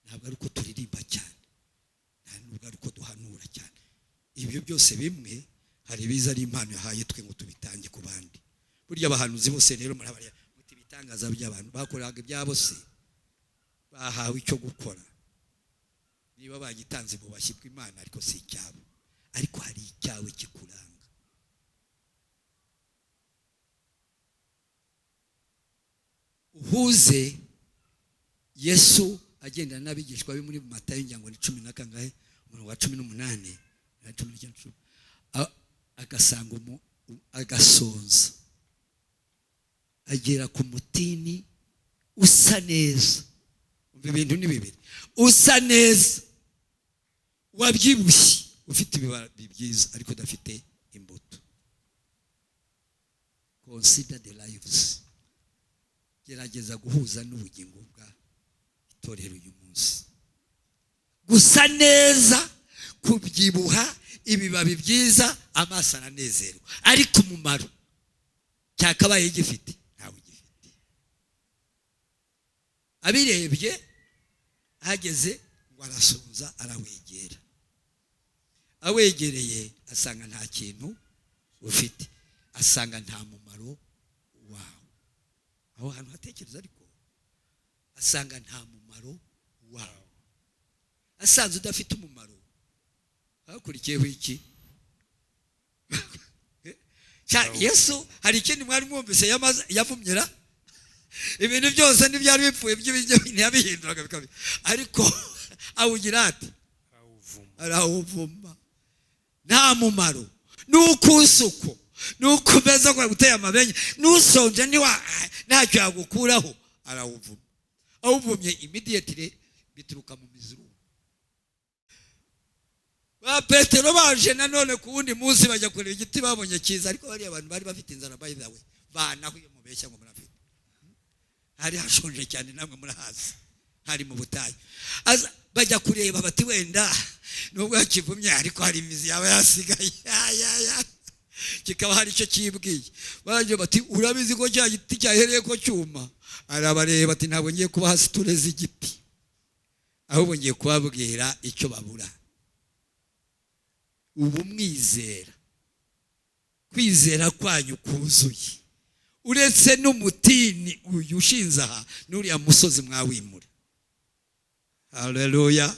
ntabwo ari uko turirimba cyane, nta nubwo ari uko duhanura cyane. Ibyo byose bimwe hari ibiza ari impano yahaye twe ngo tubitange ku bandi. Burya abahanuzi bose rero murabariya muti ibitangaza by'abantu bakoraga ibyabo se bahawe icyo gukora, niba bagitanze mu bashyi bw'Imana, ariko si icyabo. Ariko hari icyawe kikuranga. Uhuze Yesu agendana n'abigishwa be muri Matayo, ngira ngo ni cumi na kangahe, umurongo wa 18 na 19, cumi. Agasanga agasonza, agera ku mutini usa neza. Umva, ibintu ni bibiri: usa neza, wabyibushye, ufite ibibabi byiza, ariko udafite imbuto. Consider the lives. Gerageza guhuza n'ubugingo bwa itorero uyu munsi. Gusa neza, kubyibuha, ibibabi byiza, amaso aranezerwa, ariko umumaro cyakabaye gifite ntawe gifite. Abirebye ahageze ngo arasonza, arawegera. Awegereye asanga nta kintu ufite, asanga nta mumaro wawe. Aho hantu hatekereza, ariko asanga nta mumaro wawe. Asanze udafite umumaro, hakurikiyeho iki? Yesu hari ikindi mwari mwumvise yavumyera ibintu byose ntibyari bipfuye by'ibiryo, ntiyabihinduraga bikabi, ariko awugira ati arawuvuma. Arawuvuma. Nta mumaro, nuko usuko nuko umeze ngo uteye amabenge nusonje, niwa ntacyo yagukuraho. Arawuvuma. Awuvumye, immediately bituruka mu mizuru. Ba Petero baje nanone ku wundi munsi, bajya kureba igiti babonye cyiza, ariko bariya abantu bari bafite inzara. By the way, banaho iyo mubeshya ngo murafite, hari hashonje cyane, namwe murahazi, hari mu butayu. Bajya kureba bati wenda nubwo yakivumye ariko hari imizi yaba yasigaye. Ya, ya, ya. Kikaba hari icyo kibwiye. Baragira bati urabizi ko cya giti cyahereye ko cyuma. Arabareba ati ntabwo ngiye kubaha story z'igiti, ahubwo ngiye kubabwira icyo babura. Ubu mwizera, kwizera kwanyu kuzuye, uretse n'umutini uyu ushinze aha, n'uriya musozi mwawimura. Haleluya,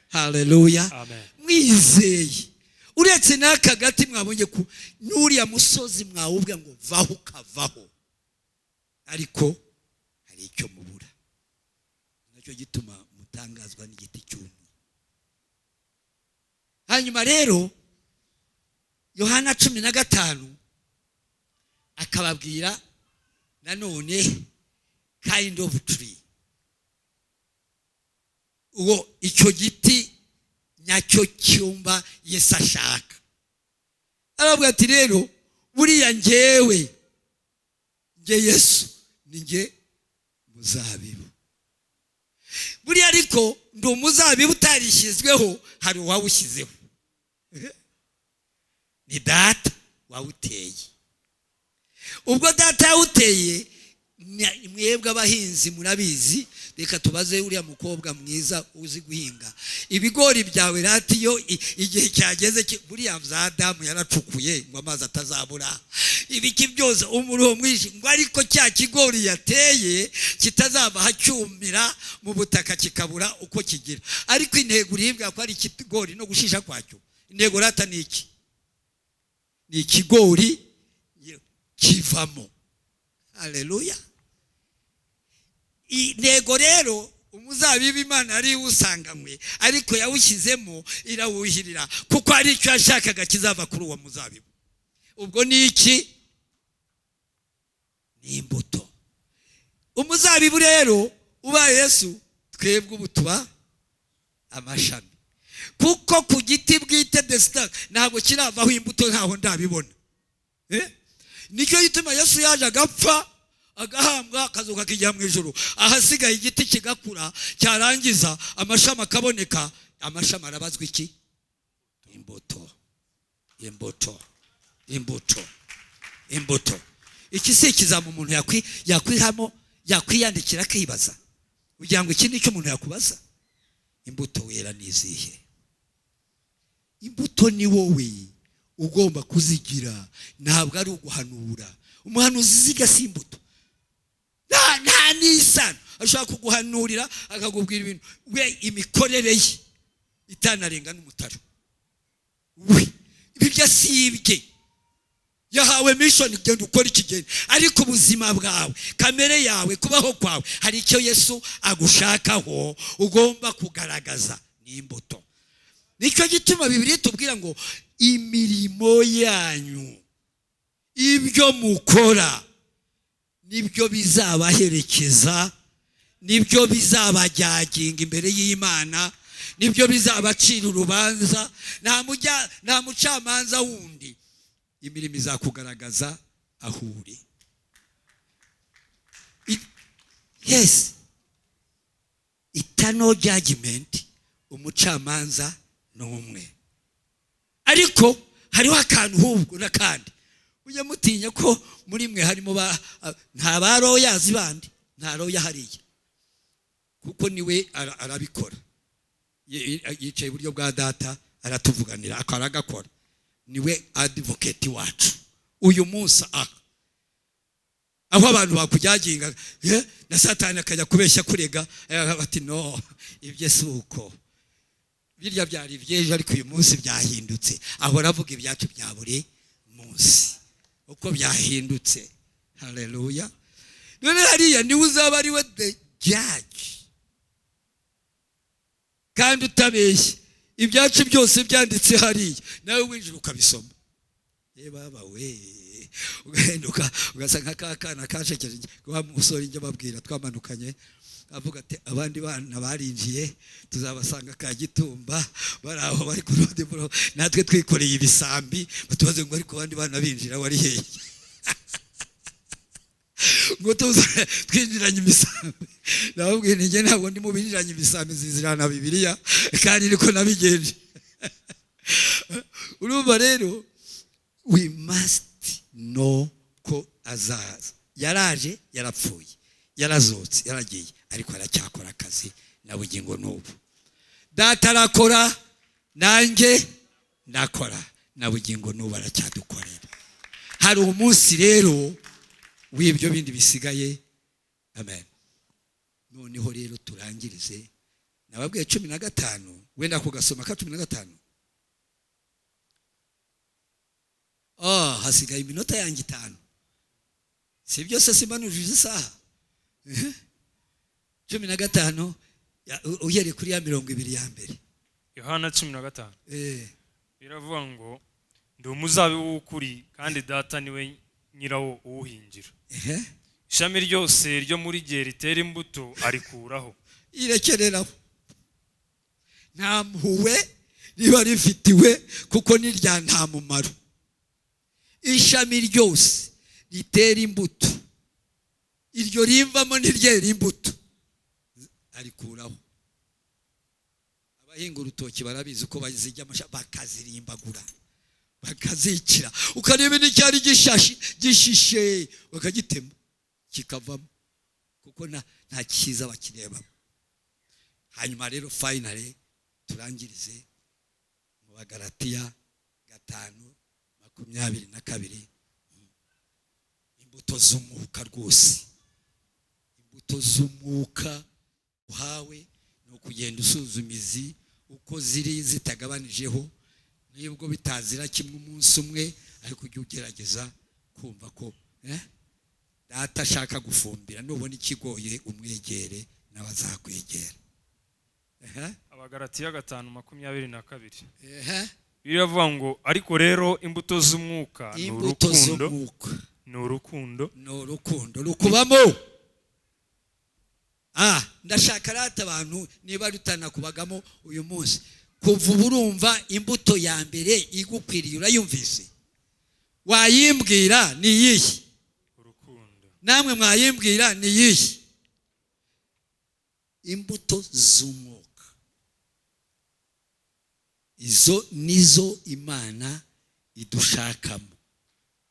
haleluya. Amen. Mwizeye, uretse n'aka gati mwabonye ku n'uriya musozi mwawubwa ngo vaho ukavaho. Ariko hari icyo mubura, nacyo gituma mutangazwa n'igiti cyumye. Hanyuma rero Yohana 15 akababwira nanone kind of tree, uwo icyo giti nyacyo cyumba Yesu ashaka. Aravuga ati rero buriya njyewe, nge Yesu ni nge muzabibu. Buriya ariko ndi umuzabibu utarishyizweho, hari uwawushyizeho, ni Data wawuteye. Ubwo Data yawuteye, mwebwe abahinzi murabizi. Reka tubaze uriya mukobwa mwiza uzi guhinga ibigori byawe. Ratiyo igihe cyageze, buriya za damu yaracukuye ngo amazi atazabura, ibiki byose, umuruho mwinshi, ngo ariko cya kigori yateye kitazava hacyumira mu butaka kikabura uko kigira. Ariko intego uribwa ko ari ikigori no gushisha kwacyo. Intego rata ni iki? Ni ikigori kivamo. Haleluya. Intego rero Umuzabibu Imana yari iwusanganywe, ariko yawushyizemo irawuhirira kuko hari icyo yashakaga kizava kuri uwo muzabibu. Ubwo ni iki? Ni imbuto. Umuzabibu rero ubaye Yesu, twebwe ubu tuba amashami, kuko ku giti bwite desita ntabwo kiravaho imbuto, ntaho ndabibona. Nicyo gituma Yesu yaje, agapfa, agahambwa, akazuka, akijya mu ijuru, ahasigaye igiti kigakura, cyarangiza amashami akaboneka. Amashami arabazwa iki? Imbuto, imbuto, imbuto, imbuto. Iki si ikizamu umuntu yakwihamo, yakwiyandikira akibaza kugira ngo iki ni cyo umuntu yakubaza. Imbuto wera ni izihe? Imbuto ni wowe ugomba kuzigira, ntabwo ari uguhanura. Umuhanuzi ziga si imbuto, nta n'isano. Ashobora kuguhanurira akakubwira ibintu we imikorere ye itanarenga n'umutaro we. Ibyo si ibye, yahawe mission: genda ukora ikigeni. Ariko ubuzima bwawe, kamere yawe, kubaho kwawe, hari icyo Yesu agushakaho ugomba kugaragaza, ni imbuto. Nicyo gituma Bibiliya itubwira ngo imirimo yanyu, ibyo mukora, nibyo bizabaherekeza, nibyo bizabajyaginga imbere y'Imana, nibyo bizabacira urubanza. Nta mucamanza wundi, imirimo izakugaragaza aho uri. Yes, eternal judgment, umucamanza ni umwe. Ariko hariho akantu hubwo n'akandi mujye mutinya, ko muri mwe harimo ba nta ba lawyers bandi, nta lawyer hariya, kuko niwe arabikora. Yicaye iburyo bwa Data, aratuvuganira, akaba aragakora, niwe advocate wacu uyu munsi. Aha aho abantu bakujyaginga, na Satani akajya kubeshya kurega, bati: "No, ibyo si uko, birya byari iby'ejo, ariko uyu munsi byahindutse." Ahora avuga ibyacu bya buri munsi uko byahindutse. Haleluya! None hariya niwe uzaba ari we the judge, kandi utabeshye, ibyacu byose byanditse hariya, nawe winjira ukabisoma. Baba we, ugahinduka ugasa nka ka kana kashekeje wa musore njya babwira twamanukanye, avuga ati: "Abandi bana barinjiye, tuzabasanga ka Gitumba, bari aho bari ku rundi buro, natwe twikoreye ibisambi, batubaze ngo ariko abandi bana binjira wari hehe?" Ngo tuze twinjiranye imisambi. Nababwiye nti: "Njye ntabwo ndi mu binjiranye imisambi, zizirana na Bibiliya, kandi niko nabigenje." Urumva rero, we must know ko azaza. Yaraje, yarapfuye, yarazutse, yaragiye, ariko aracyakora akazi na bugingo n'ubu. Data arakora, nanjye ndakora, na bugingo n'ubu aracyadukorera. Hari umunsi rero w'ibyo bindi bisigaye. Amen. Noneho rero turangirize, nababwiye 15, wenda kugasoma ka 15. Oh, hasigaye iminota yanjye 5, si byose, simbanujije isaha. 15, uhereye kuri ya 20 ya mbere. Yohana 15. Biravuga ngo: "Ndi umuzabibu w'ukuri, kandi Data niwe nyirawo uwuhingira. Ishami ryose ryo muri gihe ritera imbuto arikuraho." Irekereraho, nta mpuhwe riba rifitiwe, kuko nirya nta mumaro. Ishami ryose ritera imbuto, iryo rimvamo ntiryera imbuto, arikuraho. Abahinga urutoki barabizi ko bazijya bakazirimbagura, bakazikira, ukareba n'icyari gishashi gishishe bakagitema kikavamo, kuko nta cyiza bakirebamo. Hanyuma rero finally turangirize mu Bagalatiya 5:22. Imbuto z'umwuka rwose, imbuto z'umwuka uhawe ni ukugenda usuzuma izi uko ziri zitagabanijeho, nibwo bitazira kimwe umunsi umwe, ariko ujye ugerageza kumva ko Data ashaka gufumbira. Nubona ikigoye umwegere, nawe. Nawe azakwegera. Abagalatiya 5:22. Biravuga ngo: "Ariko rero imbuto z'umwuka ni Imbuto urukundo, z'umwuka ni urukundo, ni urukundo rukubamo. Ndashaka rata abantu, niba rutanakubagamo uyu munsi, kuva ubu urumva imbuto ya mbere igukwiriye, urayumvise? Wayimbwira ni iyihe? Urukundo. Namwe mwayimbwira ni iyihe? Imbuto z'umwuka, izo nizo Imana idushakamo.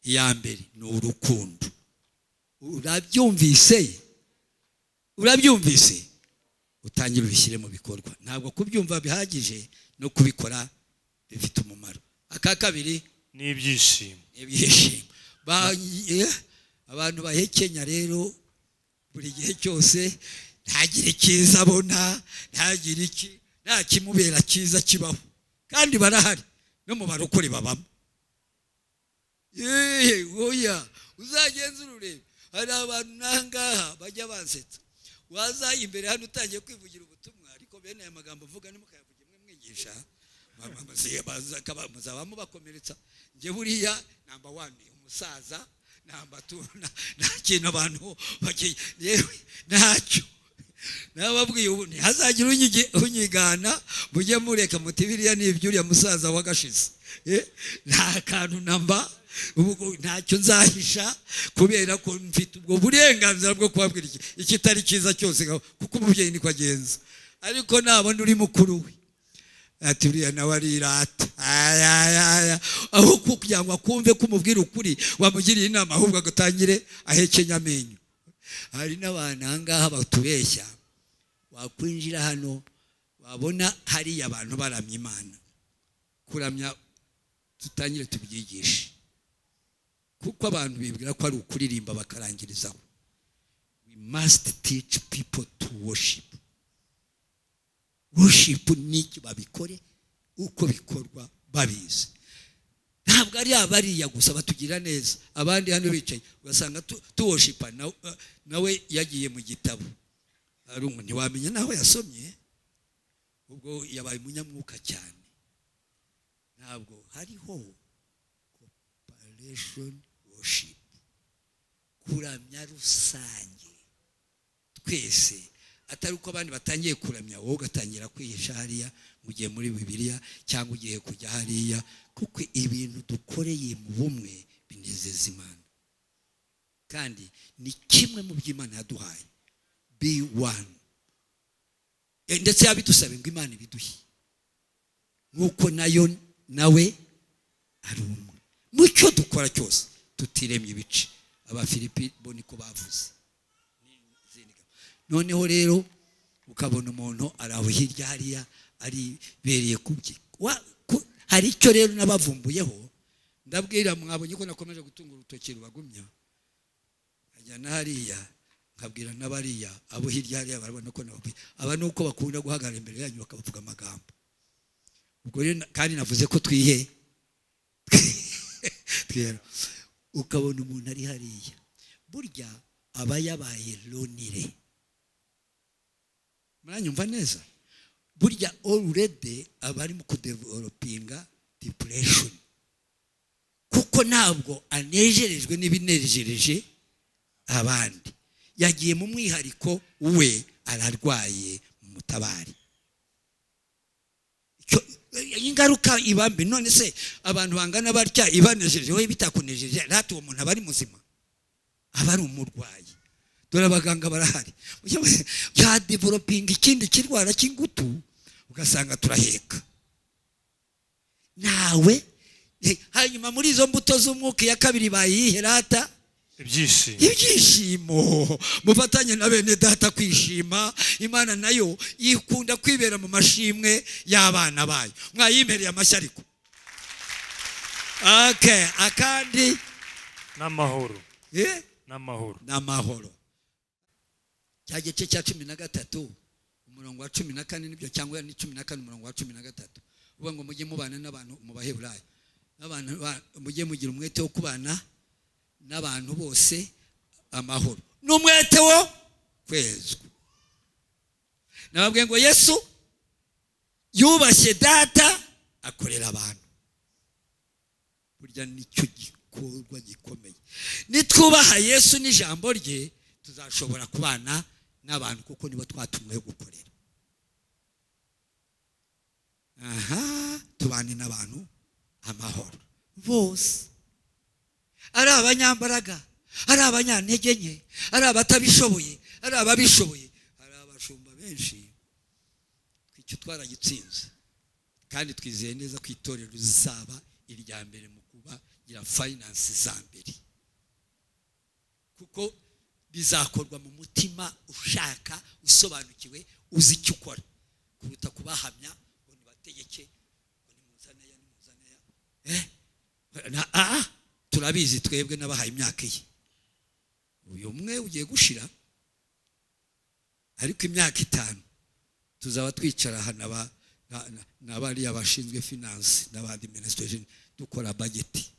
Iya mbere ni urukundo. Urabyumvise? Urabyumvise? Utangire ubishyire mu bikorwa. Ntabwo kubyumva bihagije, no kubikora bifite umumaro. Aka kabiri? N'ibyishimo. Ibyishimo. Abantu bahekenya rero buri gihe cyose, ntagire icyiza abona, ntagire iki, nta kimubera cyiza kibaho. Kandi barahari, no mu barokore babamo. Yeee, oya, uzagenzura urebe. Hari abantu n'ahangaha bajya bansetsa. Waza imbere hano utangiye kwivugira ubutumwa, ariko bene aya magambo uvuga ntimukayavuge mwe mwigisha, muzaba mubakomeretsa. Njye buriya number one umusaza, number two nta kintu abantu yewe ntacyo nababwiye. Ubu ntihazagire unyigana, mujye mureka muti: "Biriya ni iby'uriya musaza wagashize." Nta kantu namba, ubu ntacyo nzahisha, kubera ko mfite ubwo burenganzira bwo kubabwira ikitari cyiza cyose, kuko umubyeyi niko agenza. Ariko nabona uri mukuru we, ati: "Uriya nawe arirata." Aya, aho kugira ngo akumve ko umubwira ukuri, wamugiriye inama, ahubwo agatangire ahekenya amenyo. Hari n'abantu aha ngaha batubeshya. Wakwinjira hano, wabona hariya abantu baramya Imana. Kuramya tutangire tubyigishe, kuko abantu bibwira ko ari ukuririmba bakarangirizaho. We must teach people to worship. Worship ni iki? Babikore uko bikorwa babizi. Ntabwo ari abariya gusa batugira neza. Abandi hano bicaye, ugasanga tuworshipa, nawe yagiye mu gitabo. Arumva, ntiwamenya naho yasomye. Ubwo yabaye umunyamwuka cyane. Ntabwo hariho corporation worship, kuramya rusange twese, atari uko abandi batangiye kuramya, wowe ugatangira kwihisha hariya ngo ugiye muri Bibiliya cyangwa ugiye kujya hariya. Kuko ibintu dukoreye mu bumwe binezeza Imana, kandi ni kimwe mu byo Imana yaduhaye, be one. Ndetse yabidusaba ngo Imana ibiduhe, nk'uko nayo nawe ari umwe. Mu cyo dukora cyose tutiremye ibice. Abafilipi bo niko bavuze. Noneho rero ukabona umuntu ari aho hirya hariya, aribereye kubye. Hari icyo rero nabavumbuyeho. Ndabwira, mwabonye ko nakomeje gutunga urutoki rubagumya, nkajya na hariya nkabwira n'abariya abo hirya hariya, barabona ko nababwiye. Aba ni uko bakunda guhagarara imbere yanyu bakabavuga amagambo. Ubwo rero kandi navuze ko twihe twihera. Ukabona umuntu ari hariya, burya aba yabaye lonely. Muranyumva neza? Burya already aba ari mu kudevelopinga depression, kuko ntabwo anejerejwe n'ibinejereje abandi. Yagiye mu mwihariko we, ararwaye mu mutabari. Ingaruka iba mbi. None se abantu bangana batya ibanejeje, wowe bitakunejeje? Rata, uwo muntu aba ari muzima? Aba ari umurwayi. Dore abaganga barahari. Yadevelopinga ikindi kirwara cy'ingutu, ugasanga turaheka nawe. Hanyuma muri izo mbuto z'umwuka, iya kabiri bayihe rata? Ibyishimo. Ibyishimo. Mufatanye na bene data kwishima. Imana nayo ikunda kwibera mu mashimwe y'abana bayo. Mwayimereye amashyi ariko. Okay, akandi? N'amahoro. Eh? N'amahoro. N'amahoro. Cya gice cya 13 umurongo wa 14, nibyo, cyangwa ni 14 umurongo wa 13, uvuga ngo mujye mubana n'abantu, mu Baheburayo, n'abantu mujye mugira umwete wo kubana n'abantu bose amahoro n'umwete wo kwezwa. Nababwiye ngo Yesu yubashye Data, akorera abantu. Burya nicyo gikorwa gikomeye. Nitwubaha Yesu n'ijambo rye, tuzashobora kubana n'abantu, kuko nibo twatumweho gukorera. Aha tubane n'abantu amahoro bose, ari abanyambaraga, ari abanyantege nke, ari abatabishoboye, ari ababishoboye. Hari abashumba benshi. Icyo twaragitsinze, kandi twizeye neza ko itorero rizaba irya mbere mu kubagira finance za mbere, kuko bizakorwa mu mutima ushaka, usobanukiwe, uzi icyo ukora, kuruta kubahamya ngo nibategeke, ngo nimuzane aya, nimuzane aya. Turabizi twebwe n'abahaye imyaka ye. Uyu umwe ugiye gushira, ariko imyaka 5 tuzaba twicara aha na bariya bashinzwe finance n'aba administration, dukora budget,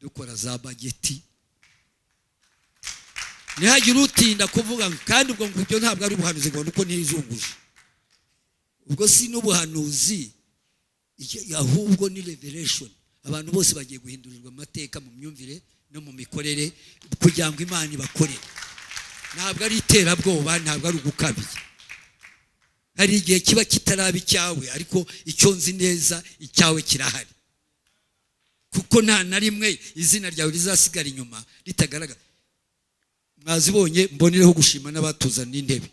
dukora za budget. Ntihagire utinda kuvuga ngo, kandi ubwo ngo ibyo ntabwo ari ubuhanuzi, ngo nuko ntizunguje. Ubwo si n'ubuhanuzi, ahubwo ni revelation. Abantu bose bagiye guhindurirwa amateka mu myumvire no mu mikorere, kugira ngo Imana ibakorere. Ntabwo ari iterabwoba, ntabwo ari ugukabya. Hari igihe kiba kitaraba icyawe, ariko icyo nzi neza, icyawe kirahari, kuko nta na rimwe izina ryawe rizasigara inyuma ritagaragara. Mwazibonye. Mbonereho gushima n'abatuzaniye intebe.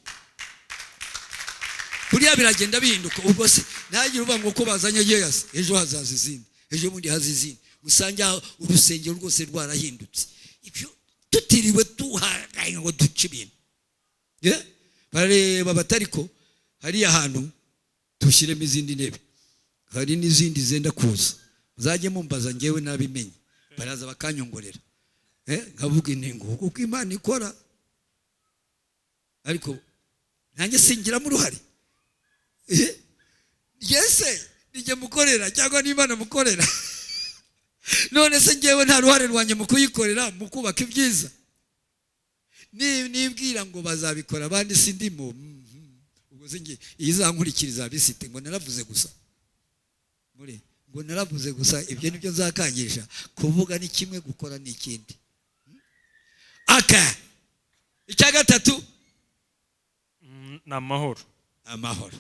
Buriya biragenda bihinduka. Ubwo se ntagire uvuga ngo ko bazanye yeyasi, ejo hazaza izindi, ejo bundi haza izindi, usange aho urusengero rwose rwarahindutse. Ibyo tutiriwe duhanganye ngo duce ibintu. Barareba batariko hariya hantu dushyiremo izindi ntebe. Hari n'izindi zenda kuza, muzajye mumbaza, ngewe nabimenye. Baraza bakanyongorera, nkavuga intingo kuko Imana ikora, ariko nanjye singiramo uruhare. Yese nijye mukorera cyangwa n'Imana mukorera? None se ngewe nta ruhare rwanjye mu kuyikorera, mu kubaka ibyiza? Nibwira ngo bazabikora abandi sindimo, ubwo se nge izankurikira izabisite ngo naravuze gusa, muri ngo naravuze gusa? Ibyo nibyo nzakangisha. Kuvuga ni kimwe, gukora ni ikindi. Aka icya gatatu. Ni amahoro. Amahoro.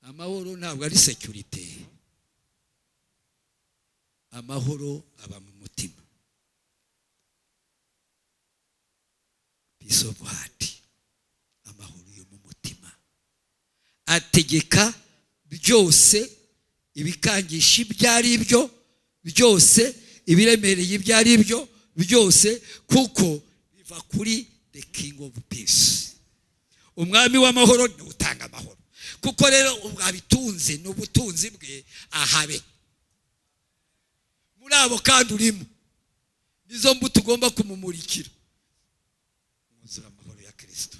Amahoro ntabwo ari sécurité. Amahoro aba mu mutima, peace of heart. Amahoro yo mu mutima ategeka byose, ibikangisha ibyo ari byo byose, ibiremereye ibyo ari byo byose, kuko biva kuri the King of Peace. Umwami w'amahoro ni utanga amahoro. Kuko rero abitunze, ni ubutunzi bwe, ahabe muri abo kandi urimo. Nizo mbuto ugomba kumumurikira. Mwuzure amahoro ya Kirisito,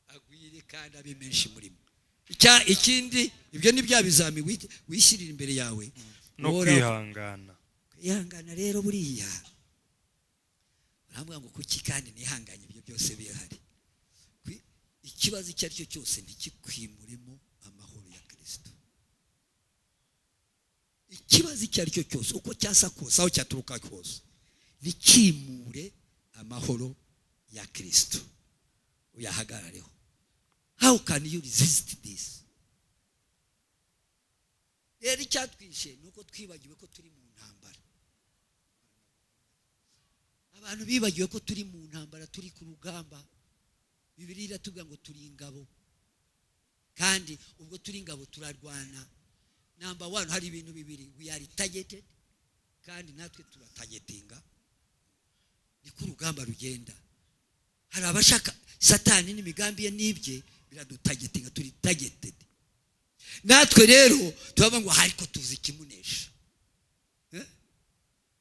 agwire kandi abe menshi muri mwe. Ikindi, ibyo ni bya bizami wishyirira imbere yawe. No kwihangana. Kwihangana rero, buriya uravuga ngo kuki kandi nihanganye, ibyo byose bihari? Ikibazo icyo ari cyo cyose ntikikwimuremo amahoro ya Kirisito. Ikibazo icyo ari cyo cyose, uko cyasa kose, aho cyaturuka kose, ntikimure amahoro ya Kirisito. Uyahagarareho. How can you resist this? Rero icyatwishe ni uko twibagiwe ko turi mu ntambara. Abantu bibagiwe ko turi mu ntambara, turi ku rugamba. Bibiliya iratubwira ngo turi ingabo, kandi ubwo turi ingabo turarwana. Number one, hari ibintu bibiri: we are targeted, kandi natwe turatargetinga. Niko urugamba rugenda. Hari abashaka, Satani n'imigambi ye n'ibye biradutargetinga, turi targeted. Natwe rero turavuga ngo ariko tuzi ikimunesha.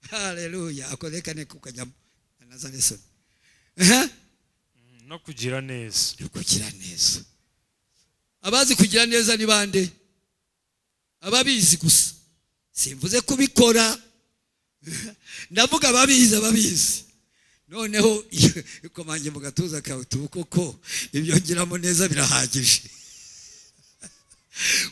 Haleluya! Ako reka ne kukajyamo another lesson. No kugira neza. No kugira neza. Abazi kugira neza ni bande? Ababizi gusa, simvuze kubikora, ndavuga ababizi. Ababizi. Noneho ikomange mu gatuza kawe, tubu koko ibyo ngiramo neza birahagije.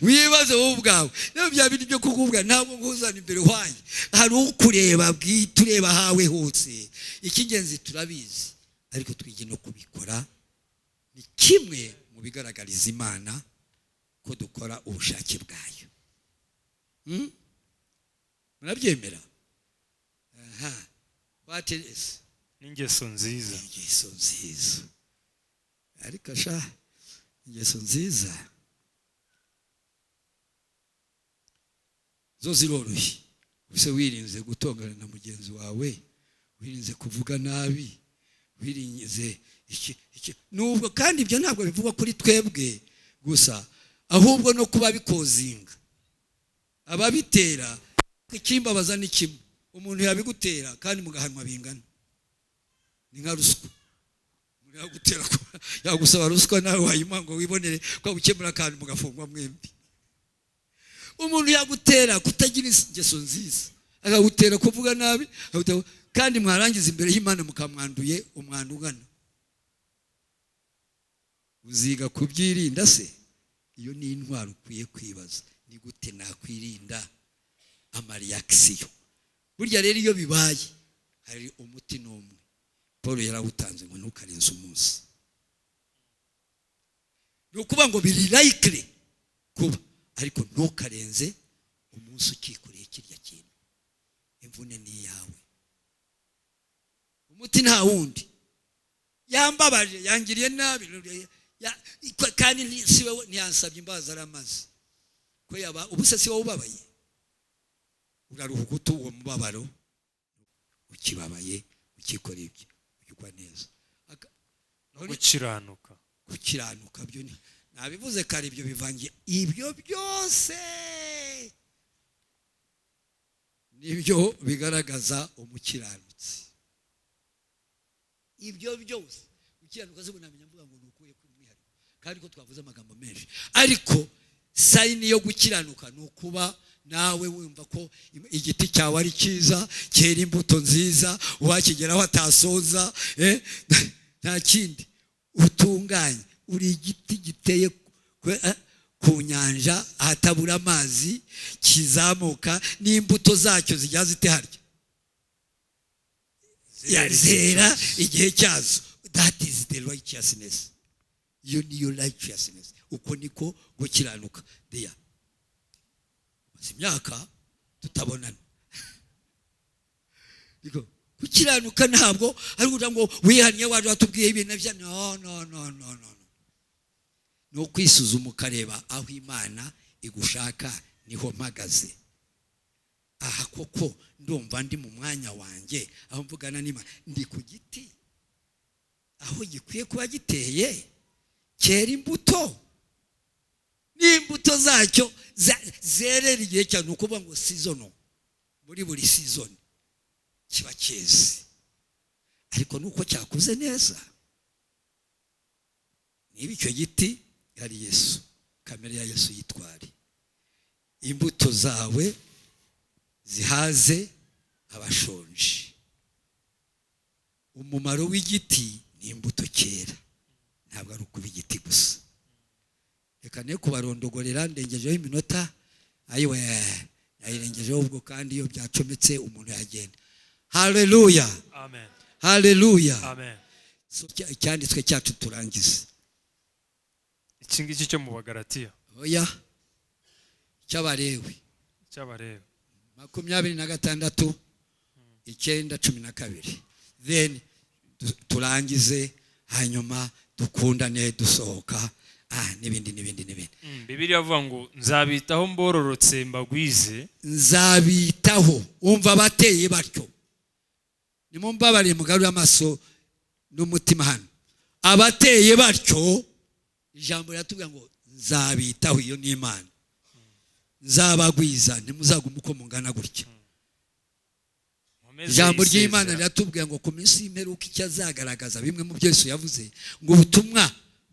Wibaze wowe ubwawe, niba bya bindi byo kukubwira ntabwo nkuzana imbere wanjye, hari ukureba bwite, ureba ahawe hose. Icy'ingenzi turabizi, ariko twige no kubikora. Ni kimwe mu bigaragariza Imana ko dukora ubushake bwayo. Murabyemera? Aha, what is N'ingeso nziza. Ingeso nziza. Ariko sha, ingeso nziza zo ziroroshye. Ese wirinze gutongana na mugenzi wawe, wirinze kuvuga nabi, wirinze iki iki? Nubwo kandi ibyo ntabwo bivugwa kuri twebwe gusa, ahubwo no kuba bikozinga ababitera. Ikimbabaza ni kimwe, umuntu yabigutera kandi mugahanwa bingana. Ni nka ruswa. Umuntu yagutera, yagusaba ruswa, nawe wayimuha ngo wibonere ko gukemura akantu, mugafungwa mwembi. Umuntu yagutera kutagira ingeso nziza, akagutera kuvuga nabi, kandi mwarangiza imbere y'Imana mukamwanduye umwanda ungana. Uziga kubyirinda se? Iyo ni intwaro ukwiye kwibaza, ni gute nakwirinda ama reaction? Burya rero iyo bibaye hari umuti n'umwe Paul yarawutanze, ngo ntukarenze umunsi. Ni ukuvuga ngo biri likely kuba, ariko ntukarenze umunsi ukikoreye kirya kintu. Imvune ni iyawe. Umuti nta wundi. Yambabaje, yangiriye nabi, kandi si we, ntiyansabye imbabazi, aramaze ko yaba. Ubu se si wowe ubabaye? Uraruhuka uta uwo mubabaro ukibabaye, ukikoreye ibyo, ugwa neza. No gukiranuka. Gukiranuka byo ni nabivuze kare, ibyo bivangiye. Ibyo byose nibyo bigaragaza umukiranutsi. Ibyo byose gukiranuka se namenya mvuga ngo ni ukuye kuri mwihariko, kandi ko twavuze amagambo menshi, ariko sign yo gukiranuka ni ukuba nawe wumva ko igiti cyawe ari cyiza, cyera imbuto nziza, uwakigeraho atasoza. Nta kindi, utunganye, uri igiti giteye ku nyanja ahatabura amazi, kizamuka n'imbuto zacyo zijya zite harya? Zera igihe cyazo. That is the righteousness. Iyo niyo righteousness, uko niko gukiranuka. Deya, maze imyaka tutabonana. Niko gukiranuka. Ntabwo ari ukugira ngo wihannye, waje watubwiye ibintu bya no, no, no, no, no. Ni ukwisuzuma, ukareba aho Imana igushaka. Niho mpagaze aha koko? Ndumva ndi mu mwanya wanjye aho mvugana n'Imana? Ndi ku giti aho gikwiye kuba giteye, cyera imbuto n'imbuto zacyo zerera igihe cyane? Ni ukuvuga ngo season, muri buri season kiba cyeze, ariko nuko cyakuze neza. Niba icyo giti ari Yesu, kamere ya Yesu yitware, imbuto zawe zihaze abashonje. Umumaro w'igiti ni imbuto cyera, ntabwo ari ukuba igiti gusa. Reka ne kubarondogorera, ndengejeho iminota. Ayiwe, nayirengejeho ubwo, kandi iyo byacometse umuntu yagenda. Haleluya! Amen. Haleluya! Amen. So, icyanditswe cyacu turangize. Iki ngiki cyo mu Bagalatiya. Oya, cy'Abarewi. Cy'Abarewi. 26, 9, 12, then turangize, hanyuma dukundane dusohoka, n'ibindi n'ibindi n'ibindi. Bibiliya avuga ngo nzabitaho, mbororotse, mbagwize. Nzabitaho. Wumva abateye batyo, nimumbabariye, mugarure amaso n'umutima hano. Abateye batyo, ijambo riratubwira ngo nzabitaho. Iyo ni Imana. Nzabagwiza, ntimuzagume uko mungana gutya. Nkomeze Ijambo ry'Imana isezerano. riratubwira ngo ku minsi y'imperuka icyo azagaragaza, bimwe mu byo Yesu yavuze, ngo ubutumwa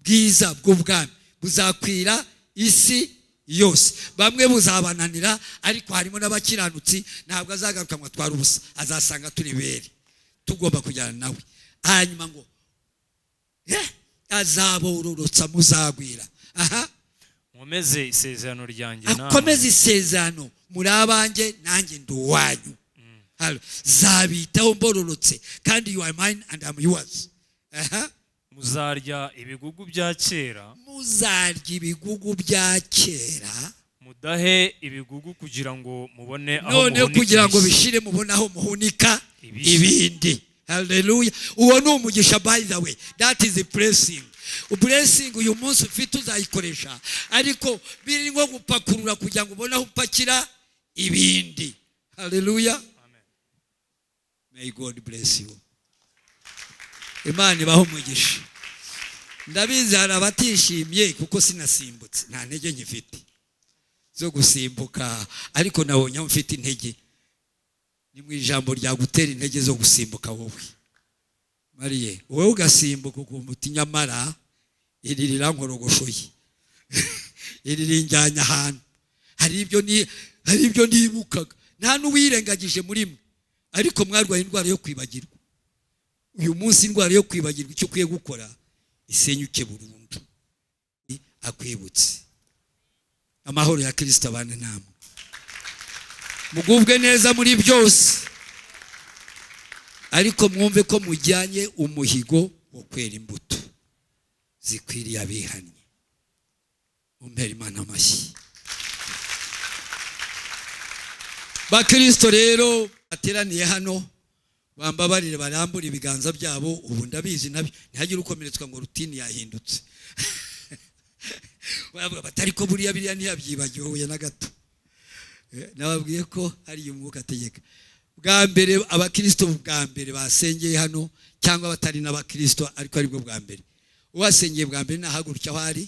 bwiza bw'ubwami buzakwira isi yose. Bamwe buzabananira, ariko harimo n'abakiranutsi. Ntabwo azagaruka ngo atware ubusa, azasanga turi bere. Tugomba Ugomba kujyana nawe. Hanyuma ngo azabororotsa, muzagwira. Aha. Nkomeze isezerano ryanjye namwe. Akomeze isezerano: muri abanjye, nanjye ndi uwanyu. Halo. Zabitaho mbororotse, kandi you are mine and I'm yours. Aha. Muzarya ibigugu bya kera. Muzarya ibigugu bya kera. Mudahe ibigugu kugira ngo mubone aho Noneho muhunika kugira ngo ibishya. bishire, mubone aho muhunika Ibishya. ibindi. Haleluya! Uwo ni umugisha. By the way, that is a blessing. Blessing uyu munsi ufite uzayikoresha, ariko biri nko gupakurura kugira ngo ubone aho upakira ibindi. Haleluya! Amen. May God bless you. Imana ibaho umugisha. Ndabizi hari abatishimye kuko sinasimbutse, nta ntege nkifite zo gusimbuka, ariko nabonye aho mfite intege ni mu ijambo ryagutera intege zo gusimbuka. Wowe mariye, wowe ugasimbuka ukumva uti: "Nyamara iri rirankorogoshoye, iri rinjyanye ahantu." Hari ibyo nibukaga. Nta n'uwirengagije muri mwe, ariko mwarwaye indwara yo kwibagirwa. Uyu munsi indwara yo kwibagirwa, icyo ukwiye gukora, isenyuke burundu. Akwibutse. Amahoro ya Kirisito abane namwe, mugubwe neza muri byose, ariko mwumve ko mujyanye umuhigo wo kwera imbuto zikwiriye abihannye. Mumpere Imana amashyi. Bakristo rero bateraniye hano, bambabarire barambura ibiganza byabo. Ubu ndabizi nabyo, ntihagire ukomeretswa ngo routine yahindutse. Baravuga bati: "Ariko buriya biriya ntiyabyibagiwe." Huye na gato. Nababwiye ko hari umwuka ategeka. Bwa mbere abakristo bwa mbere basengeye hano, cyangwa batari n'abakristo ariko aribwo bwa mbere, uwasengeye bwa mbere nahaguruke aho ari.